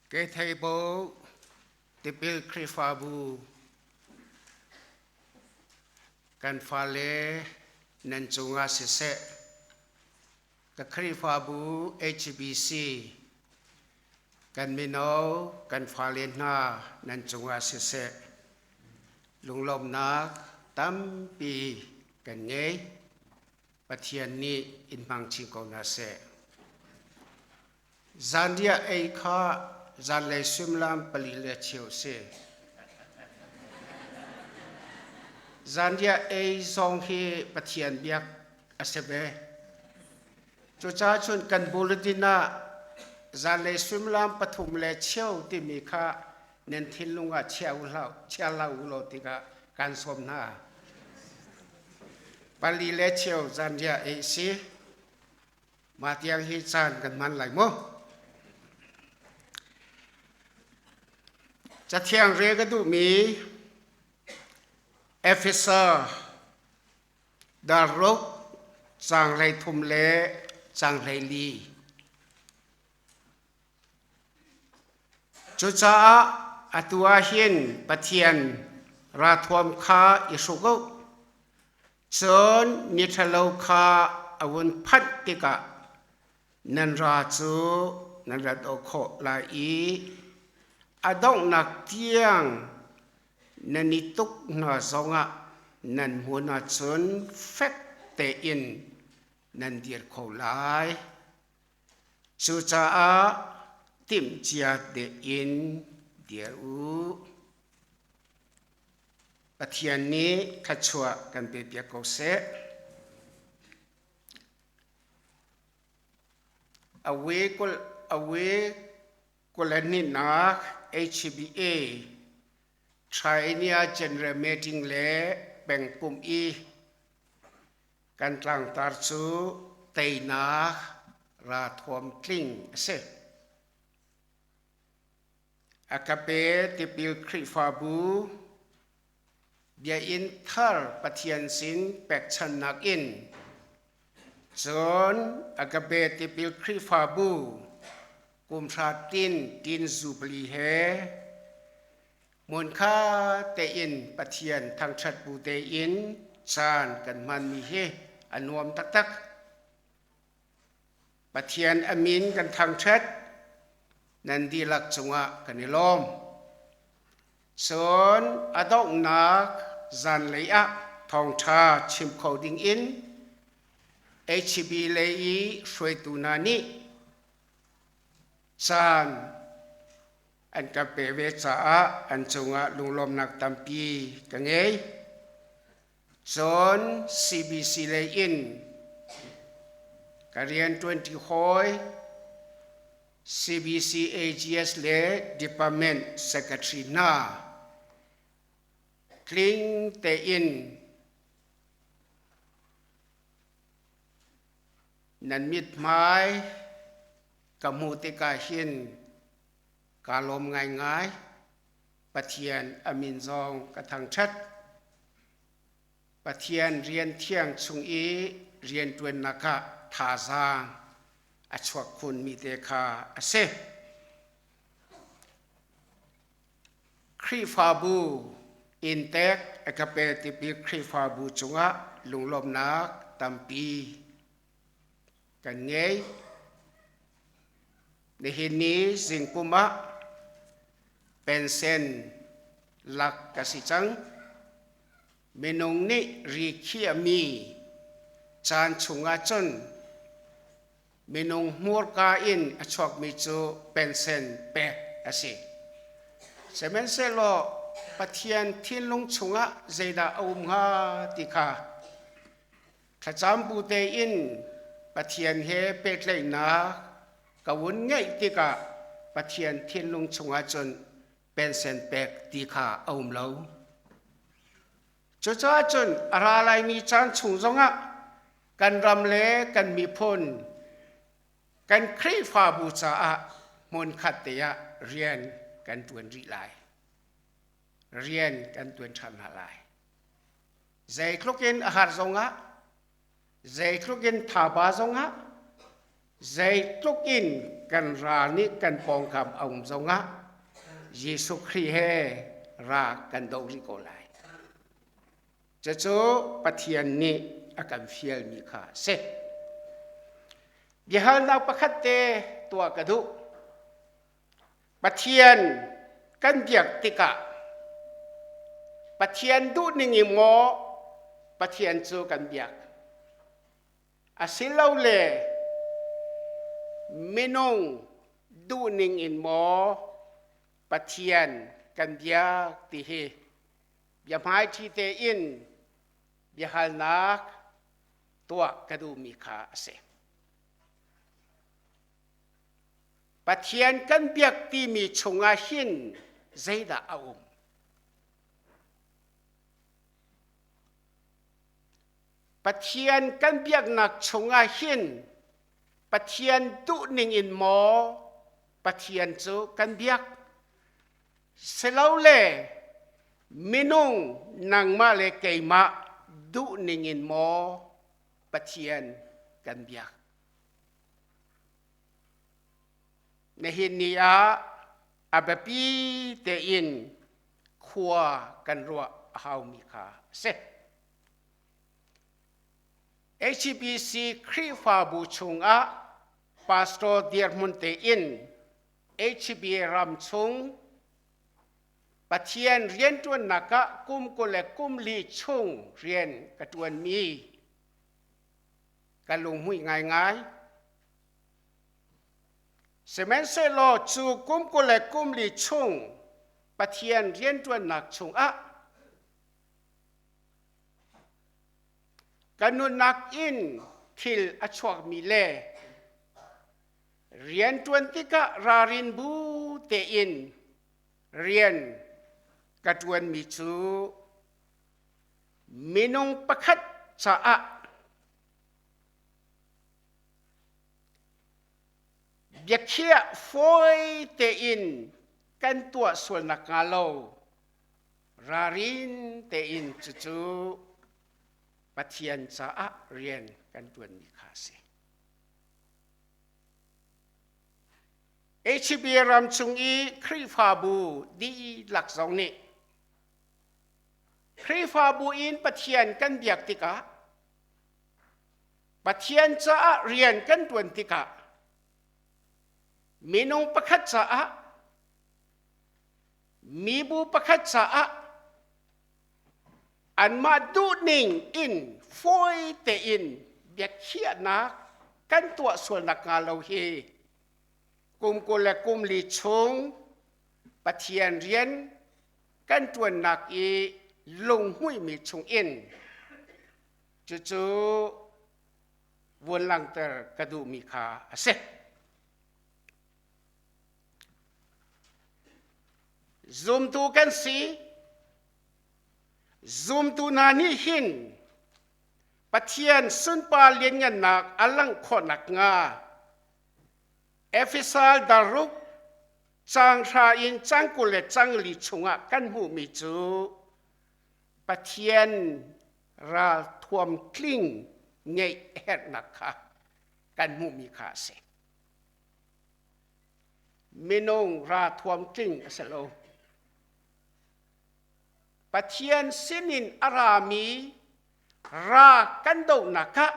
Ke thei bo tipil Khrihfabu kan fale nan cungah siseh ka Khrihfabu HBC kan mino kan fale hna nan cungah siseh lunglawmhnak tampi kan ngei. Pathian nih in hmang chin ko hna seh. Zanriah ei kha zanlei suimilam pali le cheu a si. Zanriah ei zong hi Pathian biak a si ve. Cucaah cun kan bulletin ah zanlei suimilam pathum le cheu timi kha nan thinlung ah chia u hlah chia hlah u law tikah kan sawm hna. Pali le cheu zanriah ei si. Mah tiang hi caan kan hman lai mu. Cathiang rel ka duhmi Efesa darruk caang 13 le caang 14. Cucaah atu ah hin Pathian rathuam kha i hruk u. Cun ni ṭhalo kha a vun phanh tikah nan ra cu nan rat awk khawh lai i a donghnak tiang nan i tuk hna zongah nan hmun ahcun fek tein nan dir kho lai. Cucaah timhcia tein dir u. Pathian nih thluachuah kan pepiak ko seh. Awe kul awe kulaninak HBA Triennial General Meeting le pengpumh i kan tlangtar cu teinak rathuam tling a si. A ka pe tipil Khrihfabu biainn thar Pathian sin pekchannak in cun a ka pe tipil Khrihfabu kumhra tin tin zubli he hmunkha tein Pathian thangṭhat bu tein caan kan hmanmi hi a nuam taktak. Pathian a min kan thangṭhat, nan dihlak cungah kan i lawm. Cun a donghnak zanlei ah thawngṭha chim kho dingin HB lei i hruaitu hna nih caan An ka pe ve caah an cungah lunglawmnak tampi ka ngei. Cun CBC lei in ka rian ṭuanṭi hawi CBC AGS le Department Secretary hna tling tein nan mithmai ka hmuh tikah hin kaa lawm ngaingai. Pathian a min zong ka thangṭhat. Pathian rian thiang chung i rianṭuannak ah thazaang a chuak khunmi te kha a si. Khrihfabu inntek a ka pe tipil Khrihfabu cungah lunglawmhnak tampi kan ngei. Nihin ni zingpum ah pensen lak ka si cang. Minung nih ri khiahmi caan chungah cun minung hmurka in a chuakmi cu pensen pek a si. Sihmanhsehlaw Pathian thinlung chungah zeidah a um hnga ti kha thlacam bu tein Pathian he pehtlaihnak ka vun ngeih tikah Pathian thinlung chungah cun pensen pek ti kha a um lo. Cucaah cun a ra laimi caan chung zongah kan ram le kan miphun kan Khrihfabu caah hmunkhat te ah rian kan ṭuan rih lai. Rian kan ṭuan ṭhan hna lai. Zeitluk in a har zongah, zeitluk in thaba zongah, zeitluk in kan ral nih kan pawngkam a um zongah Jesuh Khrih he ra kan doh rih ko lai. Cucu Pathian nih a kan fialmi kha a si. Biahalnak pakhat te tuah ka duh. Pathian kan biak tikah Pathian duhning in maw Pathian cu kan biak? Asilole minung duhning in maw Pathian kan biak ti hi biahmaiṭhi tein biahalnak tuah ka duhmi kha a si. Pathian kan biak timi chungah hin zeidah a um? Pathian kan biaknak chungah hin Pathian duhning in maw Pathian cu kan biak? Silole minung nangmah le keimah duhning in maw Pathian kan biak? Nihin ni ah a biapi tein khua kan ruah a haumi kha a si. HBC Khrihfabu chungah pastor dirhmun tein HB ram chung Pathian rianṭuannak ah kum 20 le kum li chung rian ka ṭuanmi ka lunghmuih ngaingai. Sihmanhsehlaw cu kum 20 le kum li chung Pathian rianṭuannak chungah ka nunnak in thil a chuakmi le Rianṭuan tikah ralrin bu tein rian ka ṭuanmi cu minung pakhat caah biakhiah fawi tein kan tuah sual nakhnga lo ralrin tein cucu Pathian caah rian kan ṭuanmi kha a si. HB ram chung i Khrihfabu dihlak zong nih Khrihfabu in Pathian kan biak tikah Pathian caah rian kan ṭuan tikah minung pakhat caah mibu pakhat caah anmah duhning in fawi tein biakhiahnak kan tuah sual nakhnga lo hi kum 20 le kum li chung Pathian rian kan ṭuannak i lunghmuihmi chungin cucu vun langhter ka duhmi kha a si. Zumtu kan si. Zumtu hna nih hin Pathian sunpar lianngannak a langh khawh nakhnga Efesal daruk caang hra in caang 20 le caang li chungah kan hmuhmi cu Pathian ralthuam tling ngeih a herhnak kha kan hmuhmi kha a si. Minung ralthuam tling a si lo. Pathian sinin a rami ra kan dohnak ah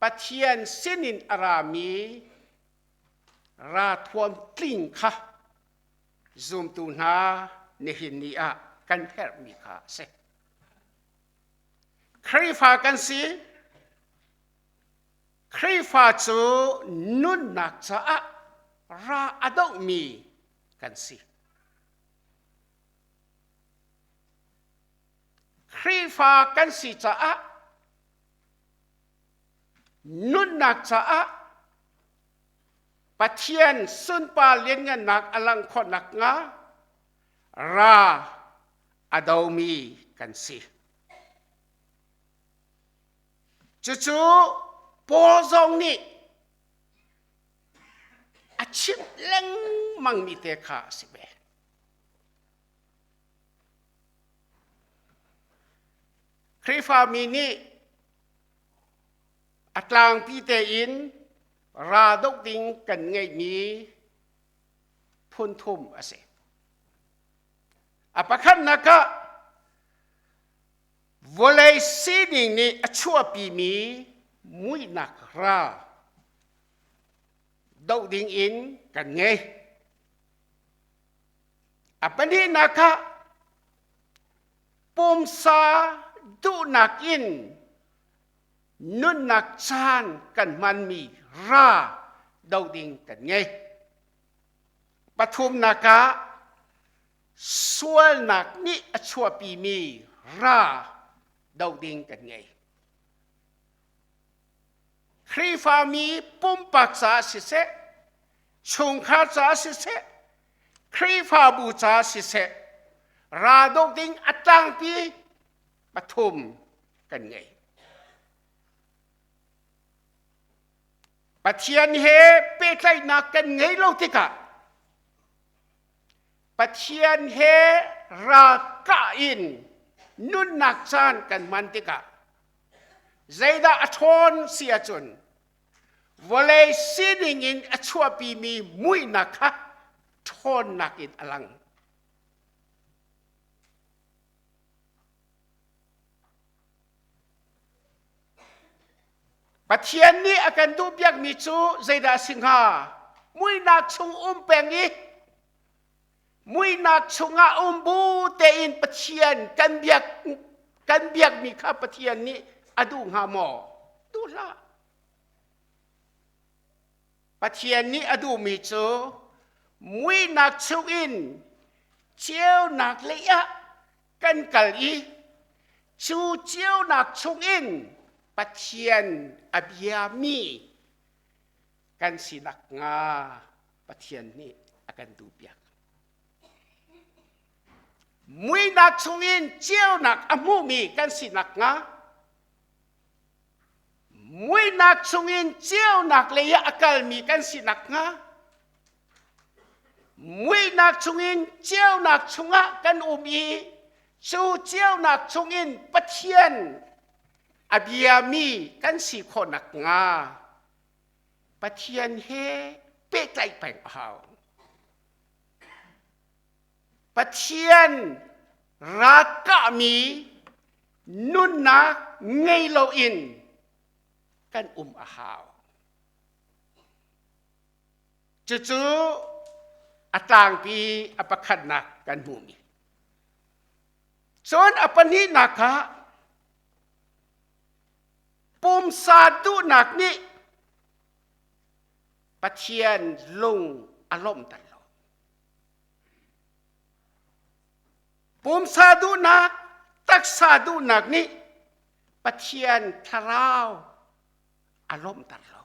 Pathian sinin a rami rathuam tling kha zumtu hna nihin ni ah kan herhmi kha a si. Khrihfa kan si. Khrihfa cu nunnak caah ra a dohmi kan si. Khrihfa kan si caah nunnak caah Pathian sunpar lianngannak a langh khawh nakhnga ra a domi kan si. Cucu Paul zong nih a chimh lengmangmi te kha a si ve. Khrihfami nih a tlangpi tein ra doh ding kan ngeihmi phun thum a si. A pakhatnak ah vawlei sining nih a chuahpimi muihnak ra doh ding in kan ngei. A pahnihnak ah pumsa duhnak in nunnak caan kan hmanmi ra do ding kan ngei. Pathumnak ah sualnak nih a chuahpimi ra do ding kan ngei. Khrihfami pumpak caah siseh, chungkhar caah siseh, Khrihfabu caah siseh, ra dawh ding a tlangpi pathum kan ngei. Pathian he pehtlaihnak kan ngei lo tikah Pathian he ralkah in nunnak caan kan hman tikah zeidah a ṭhawn si ahcun vawlei sining in a chuahpimi muihnak kha ṭhawnnak in a lang. Pathian nih a kan duhpiakmi cu zeidah a si hnga? Muihnak chung um peng i muihnak chungah um bu tein Pathian kan biak kan biakmi kha Pathian nih a duh hnga maw? Duh hlah. Pathian nih a duhmi cu muihnak chungin ceunak lei ah kan kal i cu ceunak chungin Pathian a biami kan si nakhnga Pathian nih a kan duhpiak. Muihnak chungin ceunak a hmumi kan si nakhnga muihnak chungin ceunak lei ah a kalmi kan si nakhnga Muihnak chungin ceunak chungah kan um i cu ceunak chungin Pathian a biami kan si khawh nakhnga Pathian he pehtlaih peng a hau. Pathian ralkahmi nunnak ngei loin kan um a hau. Cucu a tlangpi a pakhatnak kan hmuhmi. Cun a pahnihnak ah pumsa duhnak nih Pathian lung a lawmhter lo. Pumsa duhnak, taksa duhnak nih Pathian thlarau a lawmhter lo.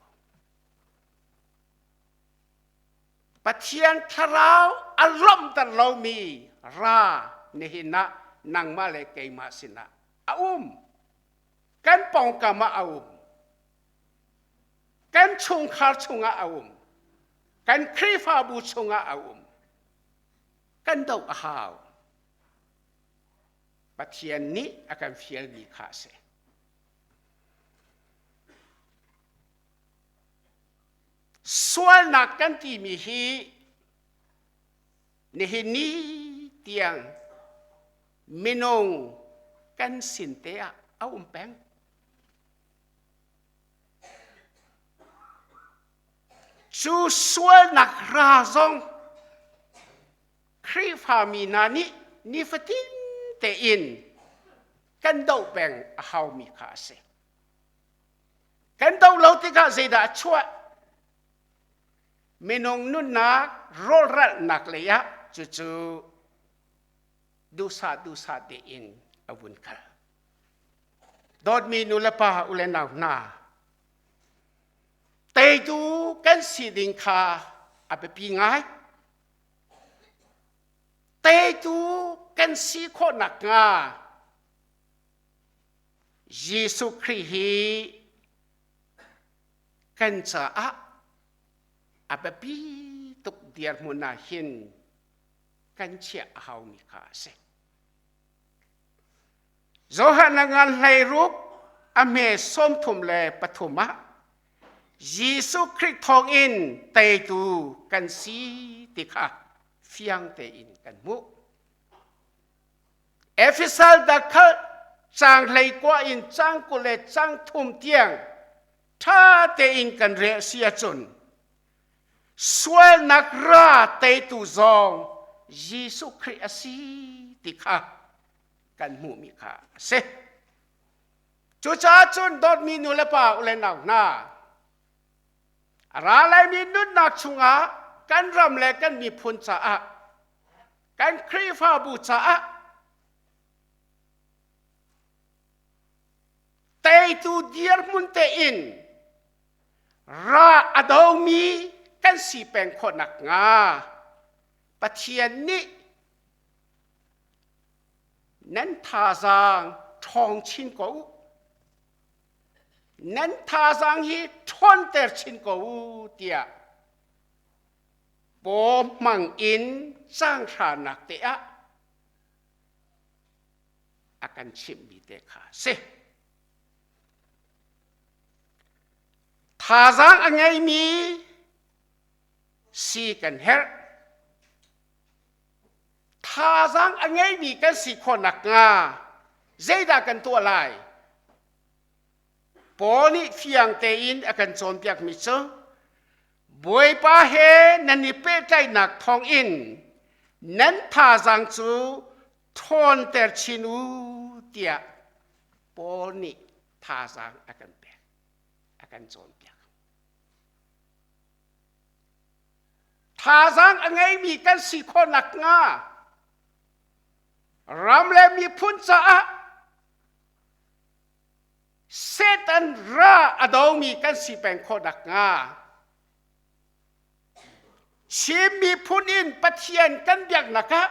Pathian thlarau a lawmhter lomi ra nihin ah nangmah le keimah sinah a um. Kan pawngkam ah a um. Kan chungkhar chungah a um. Kan Khrihfabu chungah a um. Kan doh a hau. Pathian nih a kan fialmi kha a si. Sualnak kan timi hi nihin ni tiang minung kan sin te ah a um peng. Cu sualnak ra zong Khrihfami hna nih nifatin tein kan doh peng a haumi kha a si. Kan doh lo tikah zeidah a chuah? Minung nunnak rawlralhnak lei ah cucu duhsah duhsah tein a vun kal. Dawtmi nu le pa u le nau hna, teitu kan si ding kha a biapi ngai. Teitu kan si khawh nakhnga Jesuh Khrih hi kan caah a biapi tuk dirhmun ah hin kan chiah a haumi kha a si. Johan a ngan 16 a hme 33 ah Jesuh Khrih thawngin teitu kan si ti kha fiang tein kan hmuh. Efesal dakhal cang 19 in cang 20 le cang 30 tiang ṭha tein kan rel si ahcun sualnak ra teitu zong Jesuh Khrih a si ti kha kan hmuhmi kha a si. Cucaah cun dawtmi nu le pa u le nau hna, a ra laimi nunnak chungah kan ram le kan miphun caah, kan Khrihfabu caah teitu dirhmun tein ra a domi kan si peng khawh nakhnga Pathian nih nan thazaang ṭhawng chin ko u. Nan thazaang hi ṭhawnter chin ko u tiah paw hmang in caanghranak te ah a kan chimhmi te kha a si. Thazaang a ngeimi si kan herh. Thazaang a ngeimi kan si khawh nakhnga zeidah kan tuah lai? Paul nih fiang tein a kan cawnpiakmi cu Bawipa he nan i pehtlaihnak thawngin nan thazaang cu ṭhawnter chin u tiah Paul nih thazaang a kan pek, a kan cawnpiak. Thazaang a ngeimi kan si khawh nakhnga ram le miphun caah Satan ra a domi kan si peng khawh nakhnga Chin miphun in Pathian kan biaknak ah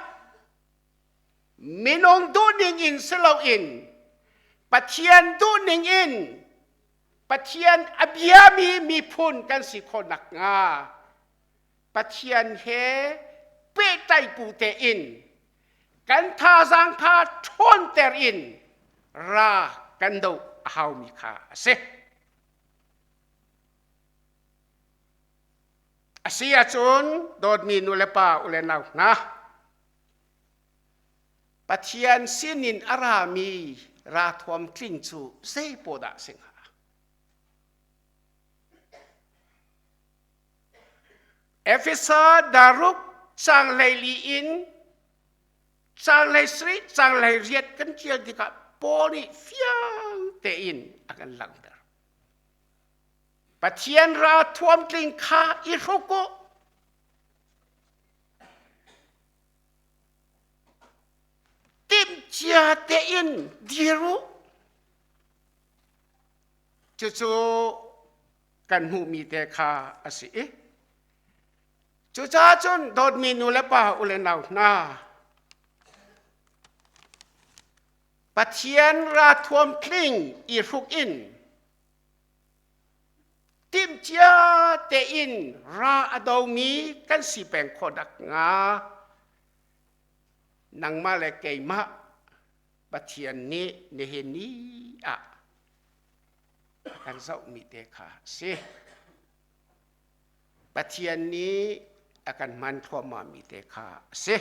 minung duhning in si loin Pathian duhning in Pathian a biami miphun kan si khawh nakhnga Pathian he pehtlaih bu tein kan thazaang kha ṭhawnter in ra kan doh a haumi kha a si. A si ahcun dawtmi nu le pa u le nau hna, Pathian sinin a rami rathuam tling cu zei paw dah si hnga? Efesa daruk cang 14 in cang 17 cang 18 kan ṭial tikah Paul nih fiang tein a kan langhter. Pathian ra thuamtling kha i hruk u. Timhcia tein dir u. Cucu kan hmuhmi te kha a si i cucaah cun dawtmi nu le pa u le nau hna Pathian ra thuam tling i hruk in timhcia tein ra a domi kan si peng khawh dak nga nangmah le keimah Pathian nih nihin ni ah a kan zohmi te kha a si. Pathian nih a kan hman thluahmahmi te kha a si.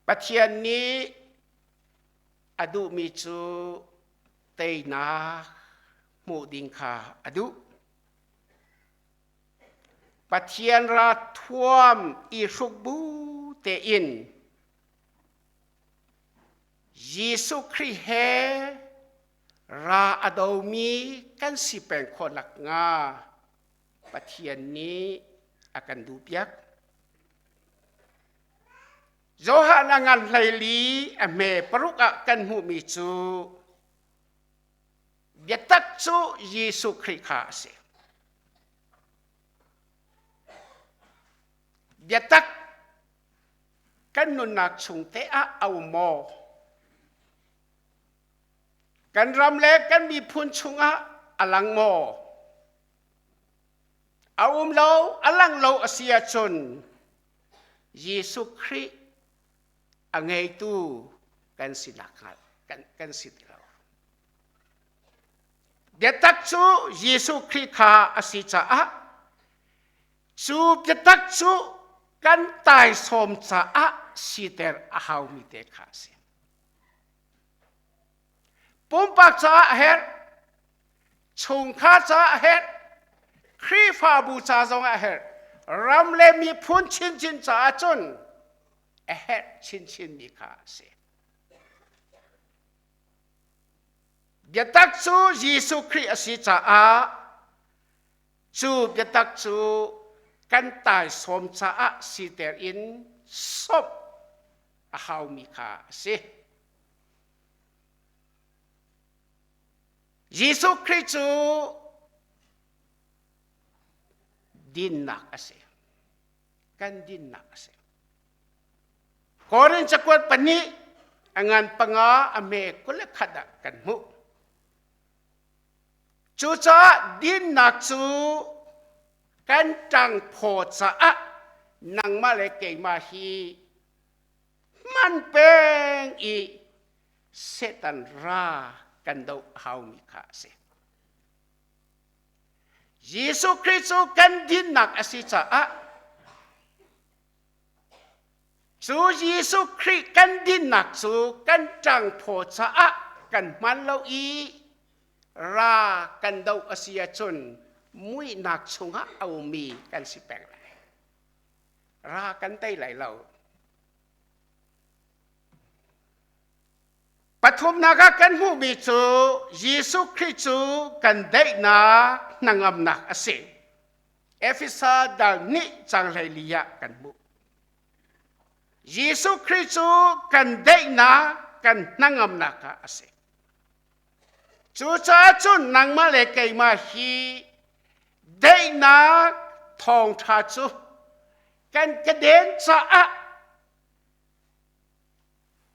Pathian nih a duhmi cu teinak hmuh ding kha a duh. Pathian ra thuam i hruk bu tein Jesuh Khrih he ra a domi kan si peng khawh nakhnga Pathian nih a kan duhpiak. Johan a ngan 14 a hme paruk ah kan hmuhmi cu biatak cu Jesuh Khrih kha a si. Biatak kan nunnak chung te ah a um maw? Kan ram le kan miphun chungah a lang maw? A um lo, a lang lo a si ahcun Jesuh Khrih a ngeitu kan si nakhnga kan si ti lo. Biatak cu Jesuh Khrih kha a si caah cu biatak cu kan taisawm caah siter a haumi te kha a si. Pumpak caah a herh, chungkhar caah a herh, Khrihfabu ca zong a herh, ram le miphun chinchin caah cun a herh chinchinmi kha a si. Biatak cu Jesuh Khrih a si caah cu biatak cu kan taisawm caah siter in sawmh a haumi kha a si. Jesuh Khrih cu dinnak a si. Kan dinnak a si. Korin cakuat pahnih a ngan panga a hme 21 ah kan hmuh. Cucaah dinnak cu kan ṭangphaw caah nangmah le keimah hi hman peng i Satan ra kan doh haumi kha a si. Jesuh Khrih cu kan dinnak a si caah Cu Jesuh Khrih kan dinnak cu kan ṭangphaw caah kan hman lo i ra kan doh a si ahcun muihnak chungah a ummi kan si peng lai. Ra kan tei lai lo. Pathumnak ah kan hmuhmi cu Jesuh Khrih cu kan daihnak hnangamnak a si. Efesa dal nih cang 14 ah kan hmuh. Jesuh Khrih cu kan daihnak, kan hnangamnak ah a si. Cucaah cun nangmah le keimah hi daihnak thawngṭha cu kan kaden caah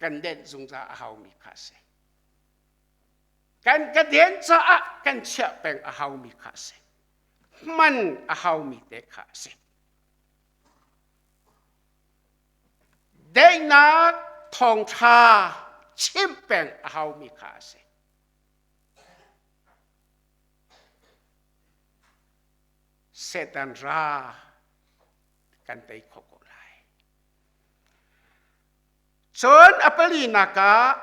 kan denh zungzal a haumi kha a si. Kan kaden caah kan chiah peng a haumi kha a si. Hman a haumi te kha a si. Daihnak thawngṭha chimh peng a haumi kha a si. Satan ra kan tei kho ko lai. Cun a palinak ah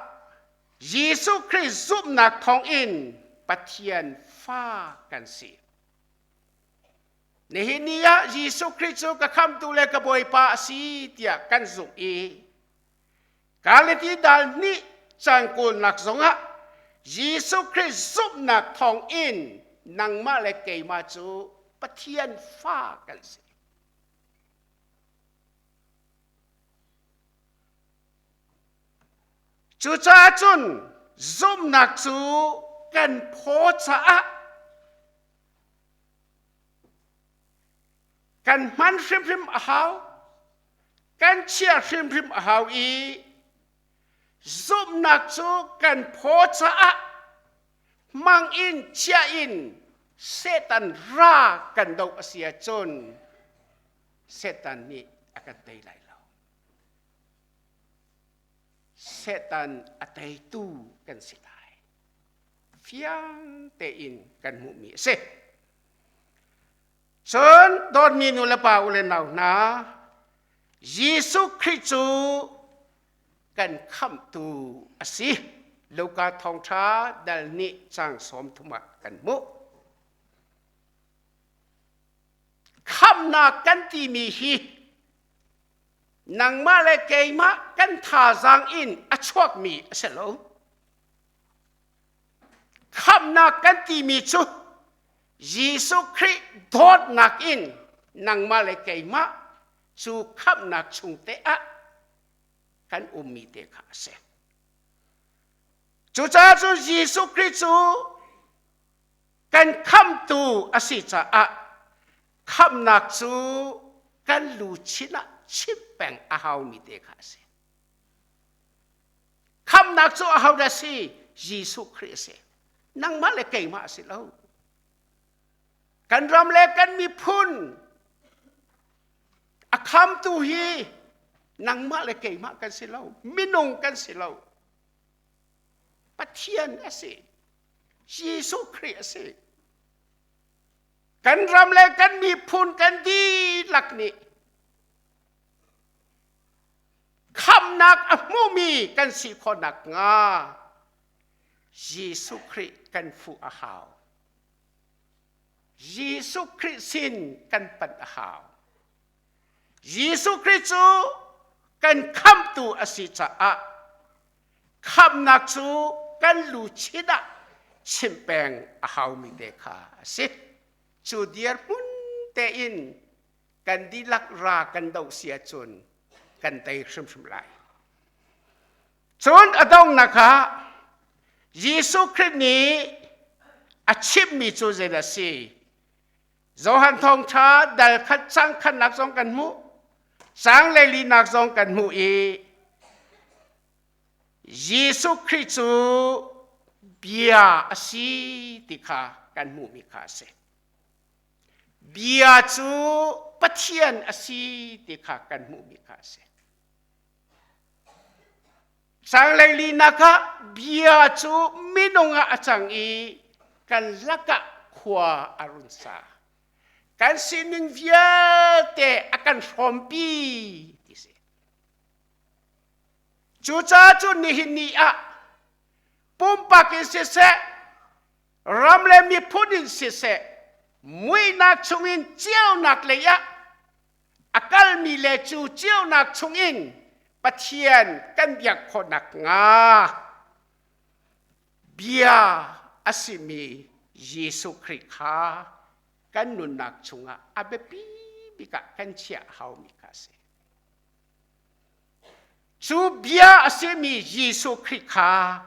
Jesuh Khrih zumhnak thawngin Pathian fa kan si. Nihin ni ah Jesuh Khrih cu ka khamtu le ka Bawipa a si tiah kan zumh i Galati dal hnih caan kawlnak zongah Jesuh Khrih zumhnak thawngin nangmah le keimah cu Pathian fa kan si. Cucaah cun zumhnak cu kan phaw caah kan hman hrimhrim a hau, kan chia hrimhrim a hau i zumhnak cu kan phaw caah hmang in chia in Satan ra kan doh a si ahcun Satan nih a kan tei lai lo. Satan a teitu kan si lai. Fiang tein kan hmuhmi a si. Cun dawtmi nu le pa u le nau hna, Jesuh Khrih cu kan khamhtu a si. Luka thawngṭha dal nih cang 30 ah kan hmuh. Khamhnak kan timi hi nangmah le keimah kan thazaang in a chuakmi a si lo. Khamhnak kan timi cu Jesuh Khrih dawtnak in nangmah le keimah cu khamhnak chung te ah kan ummi te kha a si. Cucaah cu Jesuh Khrih cu kan khamhtu a si caah khamhnak cu kan luchin ah chimh peng a haumi te kha a si. Khamhnak cu ahodah si? Jesuh Khrih a si. Nangmah le keimah a si lo. Kan ram le kan miphun a khamtu hi nangmah le keimah kan si lo. Minung kan si lo. Pathian a si. Jesuh Khrih a si. Kan ram le kan miphun kan dihlak nih khamnak a hmumi kan si khawh nakhnga Jesuh Khrih kan fuh a hau. Jesuh Khrih sin kan panh a hau. Jesuh Khrih cu kan khamtu a si caah khamnak cu kan luchin ah chimh peng a haumi te kha a si. Cu dirhmun tein kan dihlak ra kan doh si ahcun kan tei hrimhrim lai. Cun a donghnak ah Jesuh Khrih nih a chimmi cu zei a si? Johan thawngṭha dal khat cang khatnak zong kan hmuh, sang le linak zong kan hmuh i Jesuh Khrih cu bia a si ti kha kan hmuhmi kha a si. Bia cu Pathian a si ti kha kan hmuhmi kha a si. Sanglei linak ah bia cu minung ah a cang i kan lakah khua a run sa. Kan sining vialte a kan hrawmpi ti si. Cucaah cu nihin ni ah pumpak in siseh, ram le miphun in siseh, muihnak chungin ceunak lei ah a kalmi le cu ceunak chungin Pathian kan biak khawh nakhnga bia a simi Jesuh Khrih kha kan nunnak chungah a biapi bik ah kan chiah haumi kha a si. Cu bia a simi Jesuh Khrih kha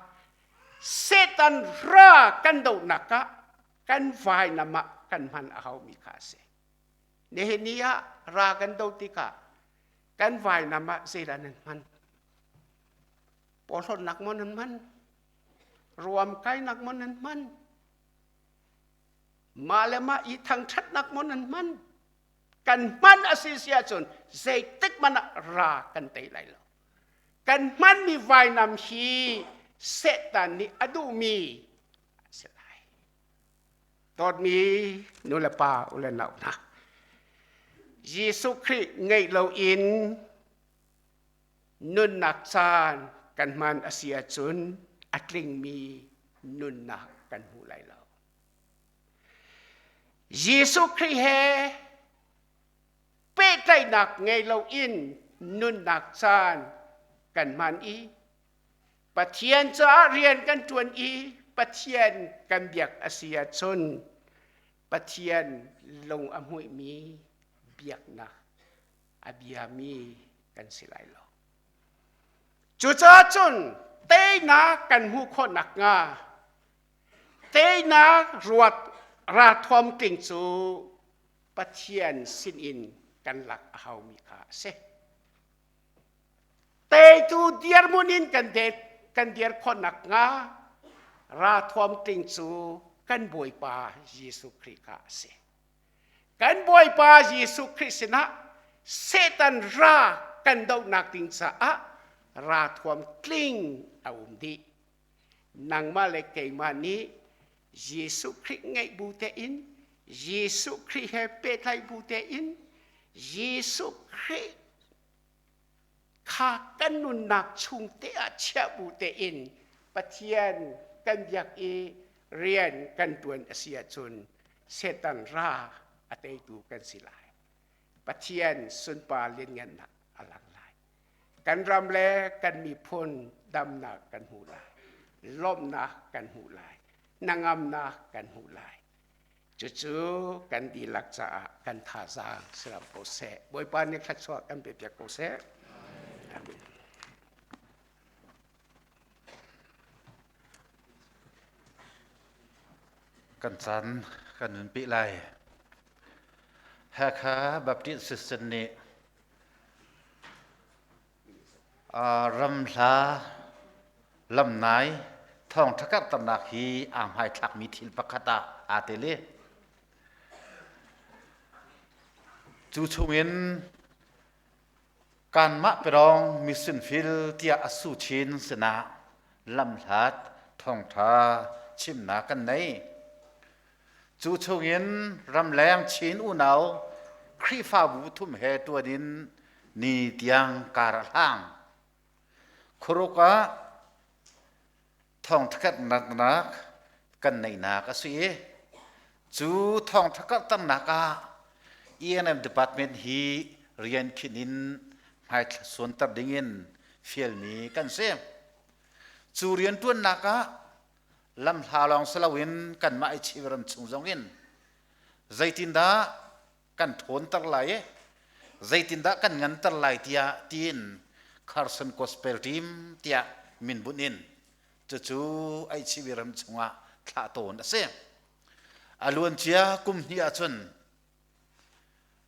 Satan ra kan dohnak ah kan vainam ah kan hman a haumi kha a si. Nihin ni ah ra kan do tikah kan vainam ah zeidah nan hman? Porhlawtnak maw nan hman? Ruamkainak maw nan hman? Mah le mah i thangṭhatnak maw nan hman? Kan hman a si si ahcun zeitik hmanh ah ra kan tei lai lo. Kan hmanmi vainam hi Satan nih a duhmi a si lai. Dawtmi nu le pa u le nau hna, Jesuh Khrih ngeih loin nunnak caan kan hman a si ahcun a tlingmi nunnak kan hmu lai lo. Jesuh Khrih he pehtlaihnak ngei loin nunnak caan kan hman i Pathian caah rian kan ṭuan i Pathian kan biak a si ahcun Pathian lung a hmuihmi biaknak a biami kan si lai lo. Cucaah cun Teinak kan hmuh khawh nakhnga teinak ruat ralthuam tling cu Pathian sinin kan lak a haumi kha a si. Teitu dirhmun in kan det kan dir khawh nakhnga ralthuam tling cu kan Bawipa Jesuh Khrih kha a si. Kan Bawipa Jesuh Khrih sinah Satan ra kan dohnak ding caah ralthuam tling a um dih. Nangmah le keimah nih Jesuh Khrih ngeih bu tein Jesuh Khrih he pehtlaih bu tein Jesuh Khrih kha kan nunnak chung te ah chiah bu tein Pathian kan biak i rian kan ṭuan a si ahcun Satan ra a teitu kan si lai. Pathian sunpar lianngannak a lang lai. Kan ram le kan miphun damnak kan hmu lai. Lawmhnak kan hmu lai. Hnangamnak kan hmu lai. Cucu kan dihlak caah kan thazaang si ram ko seh. Bawipa nih thluachuah kan pe piak ko seh. Amen. Kan caan kan nun peh lai. Hakha Baptist System nih Ramhla lamnai thawngṭha karhternak hi aa hmaithlakmi thil pakhat ah aa tel i cu chungin kanmah perong mission field tiah a su chin sinah lamhlat thawngṭha chimnak kan nei. Cu chungin ramleng Chin unau Khrihfabu thum he ṭuan in ni tiang kar a hlang. Khuaruk ah thawngṭha kan neihnak a si i cu thawngṭha karhternak ah ENM department hi rian khinh in hmaithla suanter dingin fialmi kan si. Cu rianṭuannak ah lamhla lawng si loin kanmah i Chinram chung zongin zeitindah kan ṭhawnter lai i zeitindah kan nganter lai tiah tiin Carson Gospel Team tiah min bunh in cucu Aichivi ram chungah thlah tawn a si. A luancia kum hnih ahcun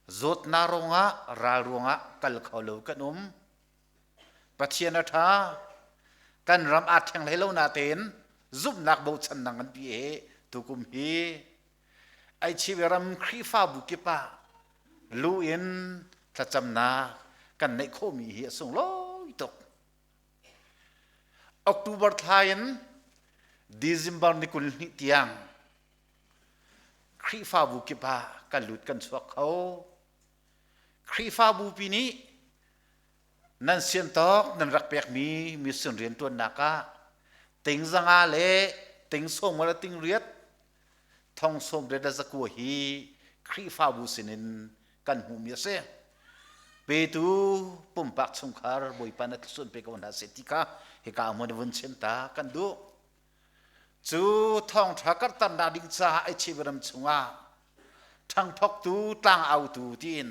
zawtnak ruangah ral ruangah kal kho lo kan um. Pathian a ṭha. Kan ram aa ṭheng hlei lo natein zumhnak bochannak nganpi he tukum hi Aichive ram Khrihfabu kip ah lu in thlacamnak kan neih khawhmi hi a sunglawi tuk. October thla in December ni 22 tiang Khrihfabu kip ah kan lut kan chuak kho. Khrihfabu pi nih nan siantawk nan rak pekmi mission rianṭuannak ah ting 500 le ting sawm le ting riat thong sawm riat le zakua hi Khrihfabu sinin kan hmuhmi a si. Petu pumpak chungkhar Bawipa na thlusuan pe ko hna seh ti kha hika hmun vun chim ta kan duh. Cu thawngṭha karhternak ding caah Aichiva ram chungah ṭhangphoktu tlangautu tiin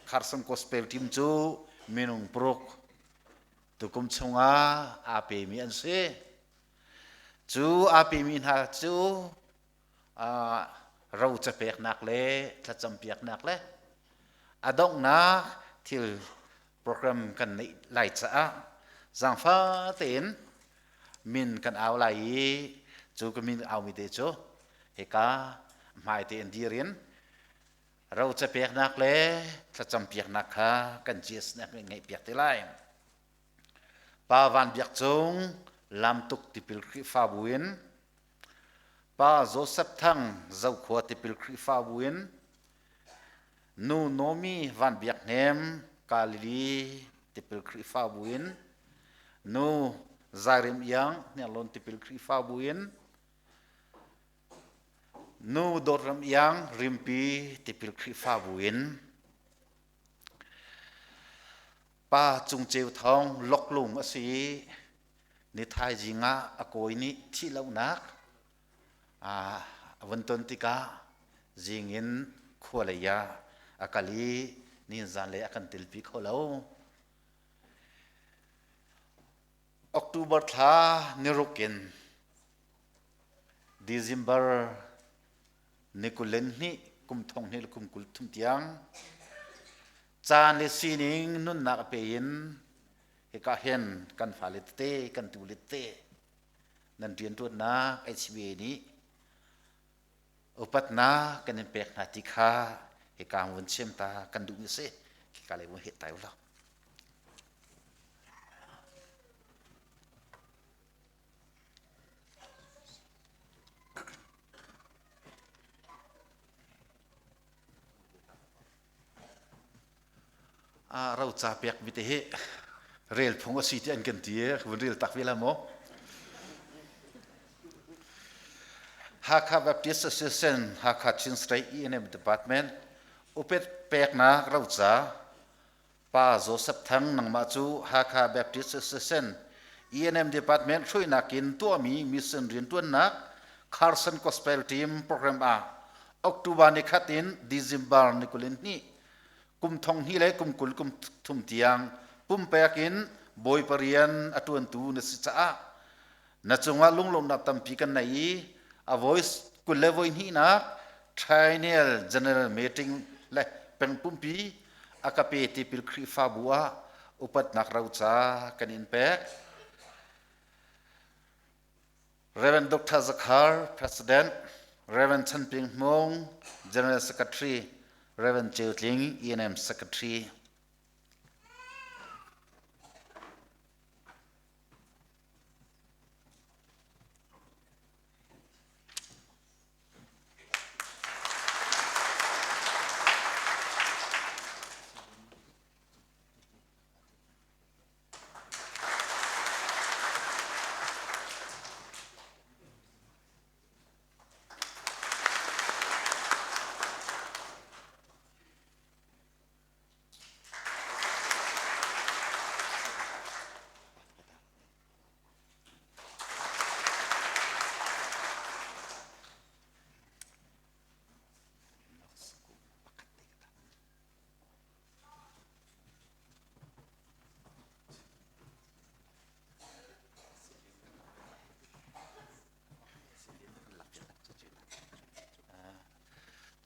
Carson Gospel Team cu minung paruk tukum chungah aa pemi an si. Cu aa pemi hna cu ro capeknak le thlacampiaknak le a donghnak thil program kan neih lai caah zaangfah tein min kan au lai i cu ka min aumi te cu hika hmai tein dir in ro capeknak le thlacampiaknak kha kan GS nih ngeih piak te lai. Pa Van Biak Cung Lamtuk Tipil Khrihfabu in Pa Joseph Thang Zokhua Tipil Khrihfabu in Nu Nomi Van Biak Hnem Galilee Tipil Khrihfabu in Nu Zairim Iang Hniarlawn Tipil Khrihfabu in Nu Dawt Ram Iang Rimpi Tipil Khrihfabu in Pa Cung Ceu Thawng Loklung a si i ni thaizing ah a kawi nih thihlohnak a vun ton tikah zing in khua lei ah a kal i ninzan lei a kan tilpi kho lo. October thla niruk in December ni 22 kum thong hnih le kum 30 tiang caan le sining nunnak a pe in hika hin kan fale tete kan tule tete nan rianṭuannak HBA nih upatnak kan in pek hna ti kha hika vun chim ta kan duhmi si hika lei vun heh tai ulaw. Roca pekmi te hi rel phung a si ti an kan ti i vun rel tak ve la maw? Hakha Baptist Association Hakha Chin State E&M Department upet peknak roca Pa Joseph Thang nangmah cu Hakha Baptist Association E&M Department hruainak in tuahmi mission riantuannak Carson Gospel Team program ah October ni khat in December ni 22 kum thong hnih le kum 20 kum thum tiang pumpek in Bawipa rian a ṭuantu na si caah na cungah lunglawmhnak tampi kan nei i a voice 20 le voi hnihnak Triennial General Meeting le peng pumpi a ka pe tipil Khrihfabu ah upatnak roca kan in pek. Reverend Dr. Zakhar, President, Reverend Chan Ping Hmung, General Secretary, Reverend Ceu Tling, ENM Secretary.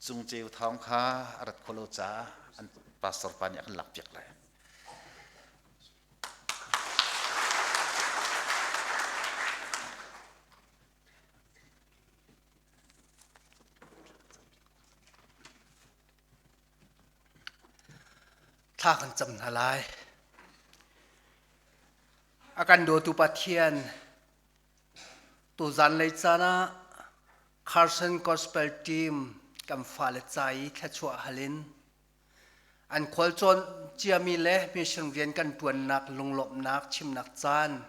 Cungceu thawng kha a rat khawh lo caah an pastor pa nih a kan lakpiak lai. Thla kan cam hna lai. A kan dawtu Pathian, tuzan lei caan ah Carson Gospel Team kan fale ca i thluachuah hal in an khualcawn ciami le mission rian kan ṭuannak lunglawmhnak chimnak caan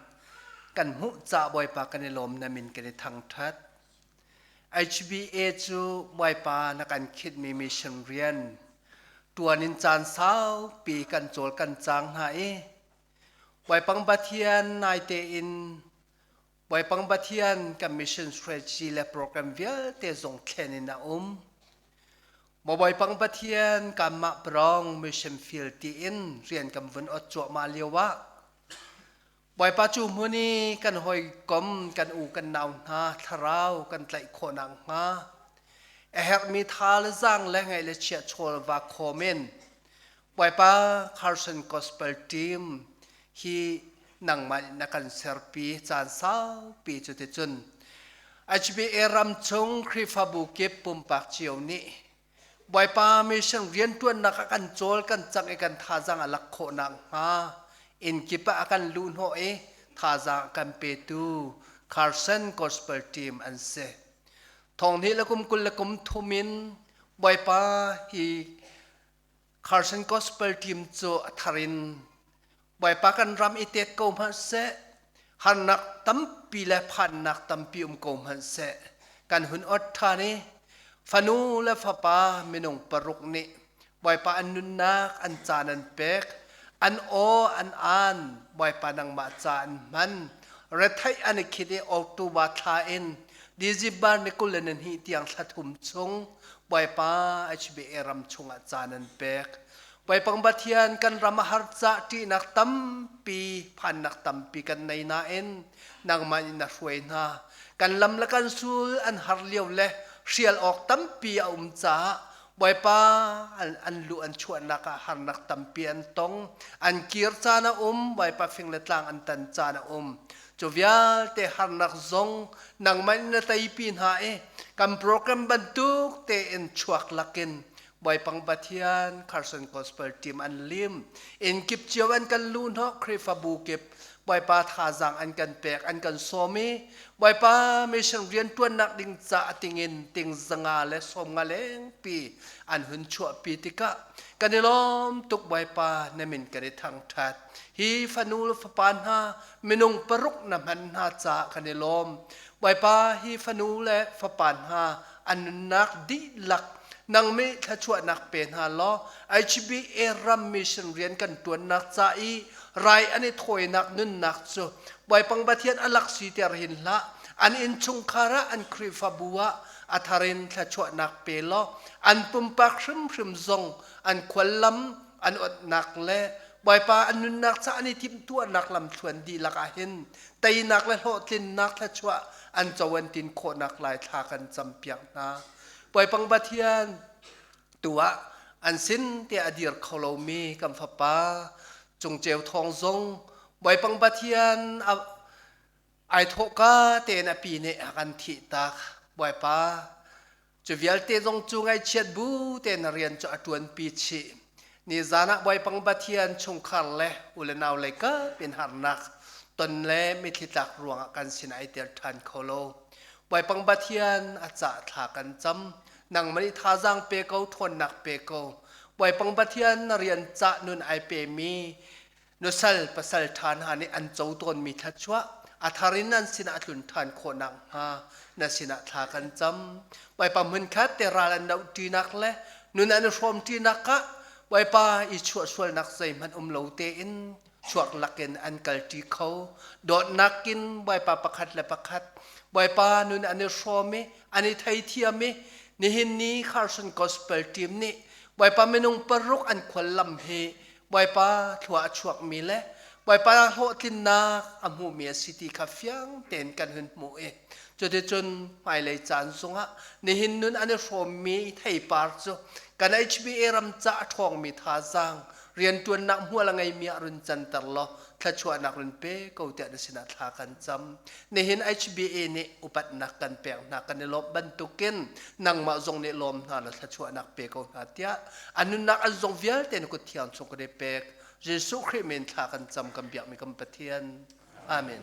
kan hmuh ca Bawipa kan i lawm na min kan i thangṭhat. HBA cu Bawipa na kan khitmi mission rian ṭuan in caan saupi kan cawl kan cang hna i Bawipa Pathian naite in Bawipa Pathian kan mission strategy le program vialte zong thlen in a um. Bawipa Pathian kanmah parong mission field tiin rian kan vun ot cuahmah lio ah Bawipa cu hmun i kan hawikom kan u kan nau hna thlarau kan tlaih khawh nakhnga a herhmi tha le zaang le ngaih le chiah chawl va khawm in Bawipa Carson Gospel Team hi nangmah nih na kan serpi caan saupi cuticun HBA ram chung Khrihfabu kip pumpak cio nih Bawipa mission rianṭuannak a kan cawl kan cang i kan thazaang a lak khawh nakhnga inn kip ah a kan luhhnawh i thazaang a kan petu Carson Gospel Team an si. Thonghnih le kum 23 in Bawipa hi Carson Gospel Team cu a thar in Bawipa kan ram i tet ko hmanh seh, harnak tampi le phannak tampi um ko hmanh seh, kan hun ot ṭhan i fanu le fapa minung paruk nih Bawipa an nunnak an caan an pek, an aw an aan, Bawipa nangmah ca an hman. Retheih an i khit i October thla in December ni 22 tiang thla thum chung Bawipa HBA ram chungah caan an pek. Baipang Pathian kan ram a har ca ṭihnak tampi phannak tampi kan nei nain nangmah in na hruai hna. Kan lam le kan sul an har lio le hrial awk tampi a um caah Bawipa an luh an chuahnak ah harnak tampi an tong. An kir caan a um, Bawipa fing le tlang an tan caan a um. Cu vialte harnak zong nangmah in na teipi hna i kan program bantuk tein chuak lakin Bawipa Pathian Carson Gospel Team an lim. Inn kip cio an kan luh hnawh Khrihfabu kip Bawipa thazaang an kan pek an kan sawm i Bawipa mission rianṭuannak ding ca tingin ting zanga le sawmnga lengpi an hun chuahpi tikah kan i lawm tuk Bawipa na min kan i thangṭhat. Hi fanu le fapa hna minung paruk na hman hna caah kan i lawm. Bawipa hi fanu le fapa hna an nunnak dihlak nang mi thluachuahnak pe hna law HBA ram mission rian kan ṭuannak ca i rai an i thawinak nunnak cu Bawipa Pathian a lak siter hin hlah an innchungkhar ah an Khrihfabu ah a thar in thluachuahnak pe law an pumpak hrimhrim zong an khuallam an otnak le Bawipa an nunnak ca an i timhtuahnak lamthluan dihlak ah hin teinak le hlawhtlinnak thluachuah an co an tin khawhnak lai thla kan campiak hna. Bawipa Pathian tu ah an sin te a dir kho lomi kan fapa Cungceu Thawng zong Bawipa Pathian ai thawhka tein a pi nih a kan thih tak. Bawipa Cu vialte zong cu ngaihchiat bu tein a rian cu a ṭuanpi chih. Nizan ah Bawipa Pathian chungkhar le u le nau lei kap in harnak ton le mitthli tlak ruangah kan sin ai tel ṭhan kho lo. Bawipa Pathian a cah thla kan cam. Nangmah nih thazaang pe ko, ṭhawnnak pe ko. Bawipa Pathian na rian cah nun ai pemi nusal pasal ṭha hna nih an co tawnmi thluachuah a thar in an sinah a tlun ṭhan khawh nakhnga na sinah thla kan cam. Bawipa hmunkhat te ral an dohṭinak le nun an i hrawmṭinak ah Bawipa i chuahsualnak zeihmanh um lo tein chuak lakin an kalṭi kho. Dawtnak in Bawipa pakhat le pakhat Bawipa nun an i hrawm i an i theithiam i nihin ni Carson Gospel Team nih Bawipa minung paruk an khuallam hi Bawipa thlua a chuakmi le Bawipa hlawhtlinnak a hmuhmi a si ti kha fiang tein kan hun hmuh i cuticun hmailei caan zongah nihin nun an i hrawmmi theipar cu kan HBA ram ca a ṭhawngmi thazaang rianṭuannak hmual a ngeimi ah run canter law thluachuahnak run pe ko tiah na sinah thla kan cam. Nihin HBA nih upatnak kan pek hna kan i lawmh bantukin nangmah zong nih lawm hna law thluachuahnak pe ko hna tiah a nunnak an zong vialte na kut thiang chung kan i pek. Jesuh Khrih min thla kan cam kan biakmi kan Pathian. Amen.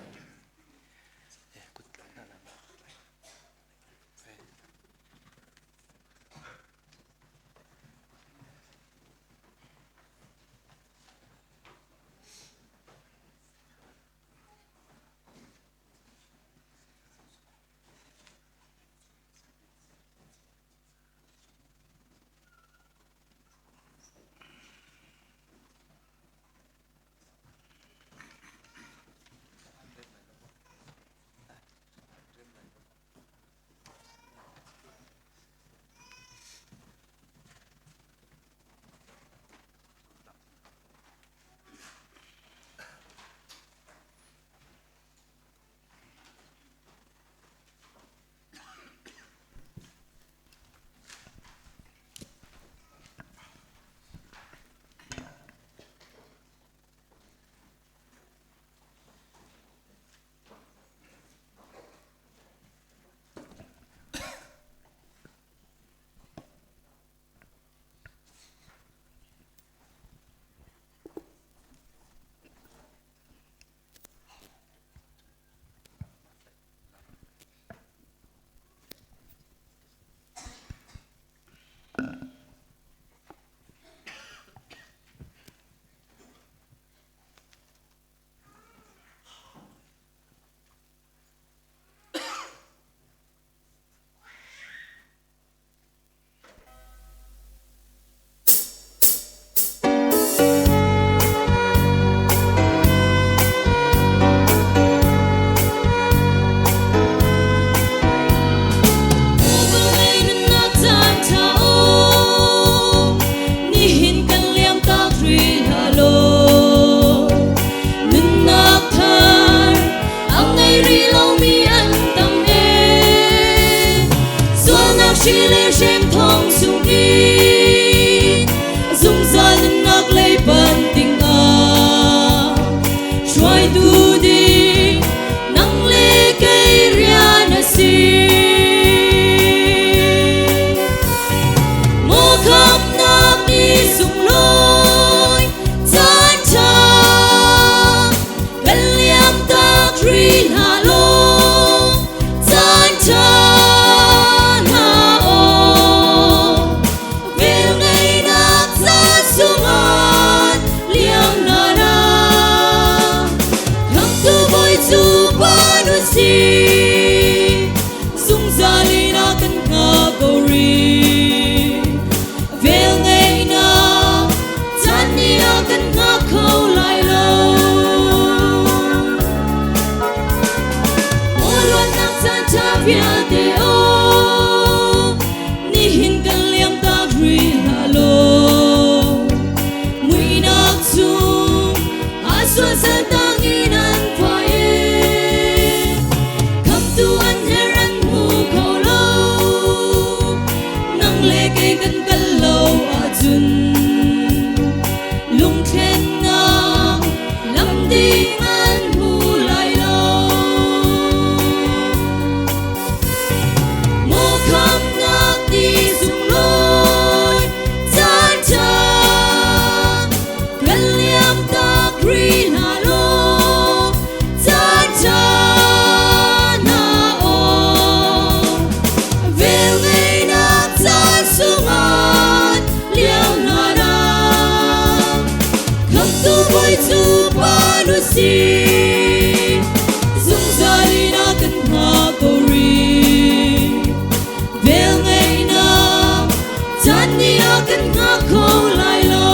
si zungzal in a kan hngak ko rih velngeihnak caan nih a kan hngak kho lai lo Maw luatnak caan ṭha vialte aw nihin kan liam tak rih hlah law muihnak chung a sual sal tang in an fai e khamtu an her an hmu kho lo nang le kei kan kal lo ahcun lungthlennak lam ding an hmu lai lo Maw khamnak ti sunglawi caan ṭha kan liam tak rih hna law caan ṭha hna aw velngeihnak caan sungah liam hna na khamtu bawi cu pa nu si zungzal in a kan hngak ko rih velngeihnak caan nih a kan hngak kho lai lo.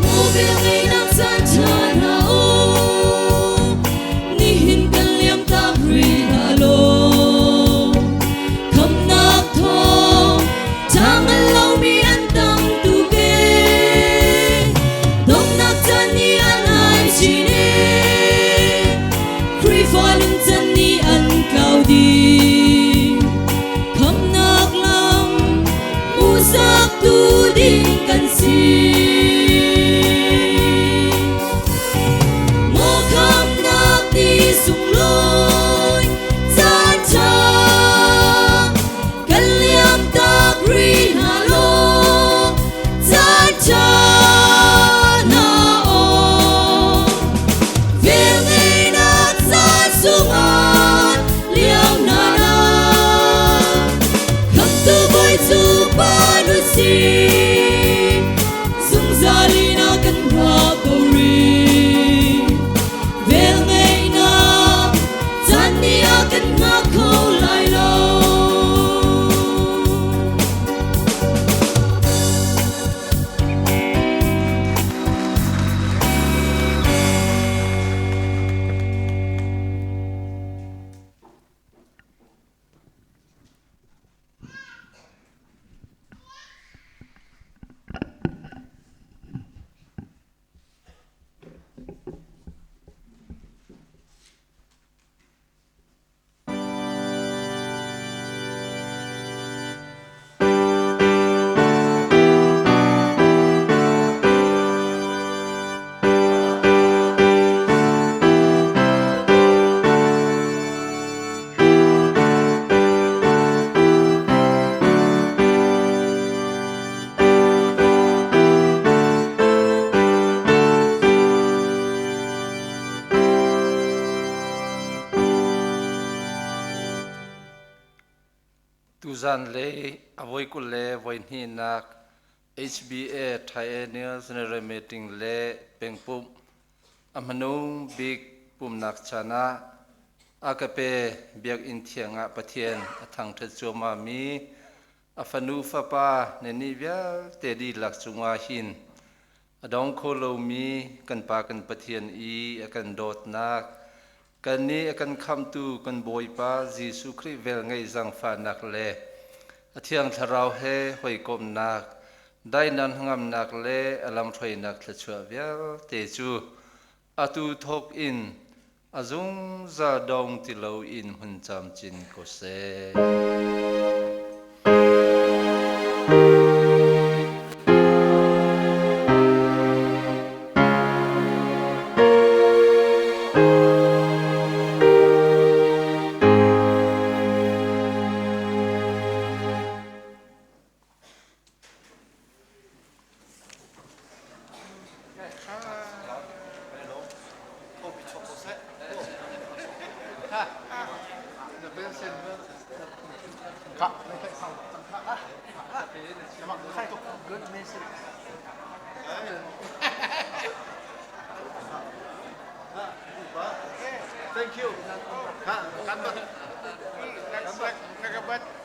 Maw velngeihnak caan ṭha hna aw nihin kan liam tak rih hna law khamnak thawng ṭha ngan lomi an tam tuk ee donghnak caan nih an ai chin ee Khrihfa nuncan nih an tlau dih khamnak lam hmuhsaktu ding kan si. Maw khamnak ni sunglawi caan ṭha kan liam tak rih hna law caan ṭha hna aw velngeihnak caan sungah liam hna na khamtu bawi cu pa nu si zungzal in a kan hngak ko rih velngeihnak caan nih a kan hngak kho lai lo. Tuzan le a voi 20 le voi hnihnak HBA Triennial General Meeting le pengpumh a hmanung bik pumnak chan ah Agape Biakinn thiang ah Pathian a thangṭhat cuahmah mi a fanu fapa nannih vialte dihlak cungah hin a dong kho lomi kan Pa kan Pathian i a kan dawtnak kannih a kan khamhtu kan Bawipa Jesuh Khrih velngeih zaangfahnak le a Thiang Thlarau he hawikomhnak daihnak hnangamnak le a lamhruainak thluachuah vialte cu atu thawk in a zungzal dong ti loin hmun camcin ko seh. Good message. Thank you. Nagabat.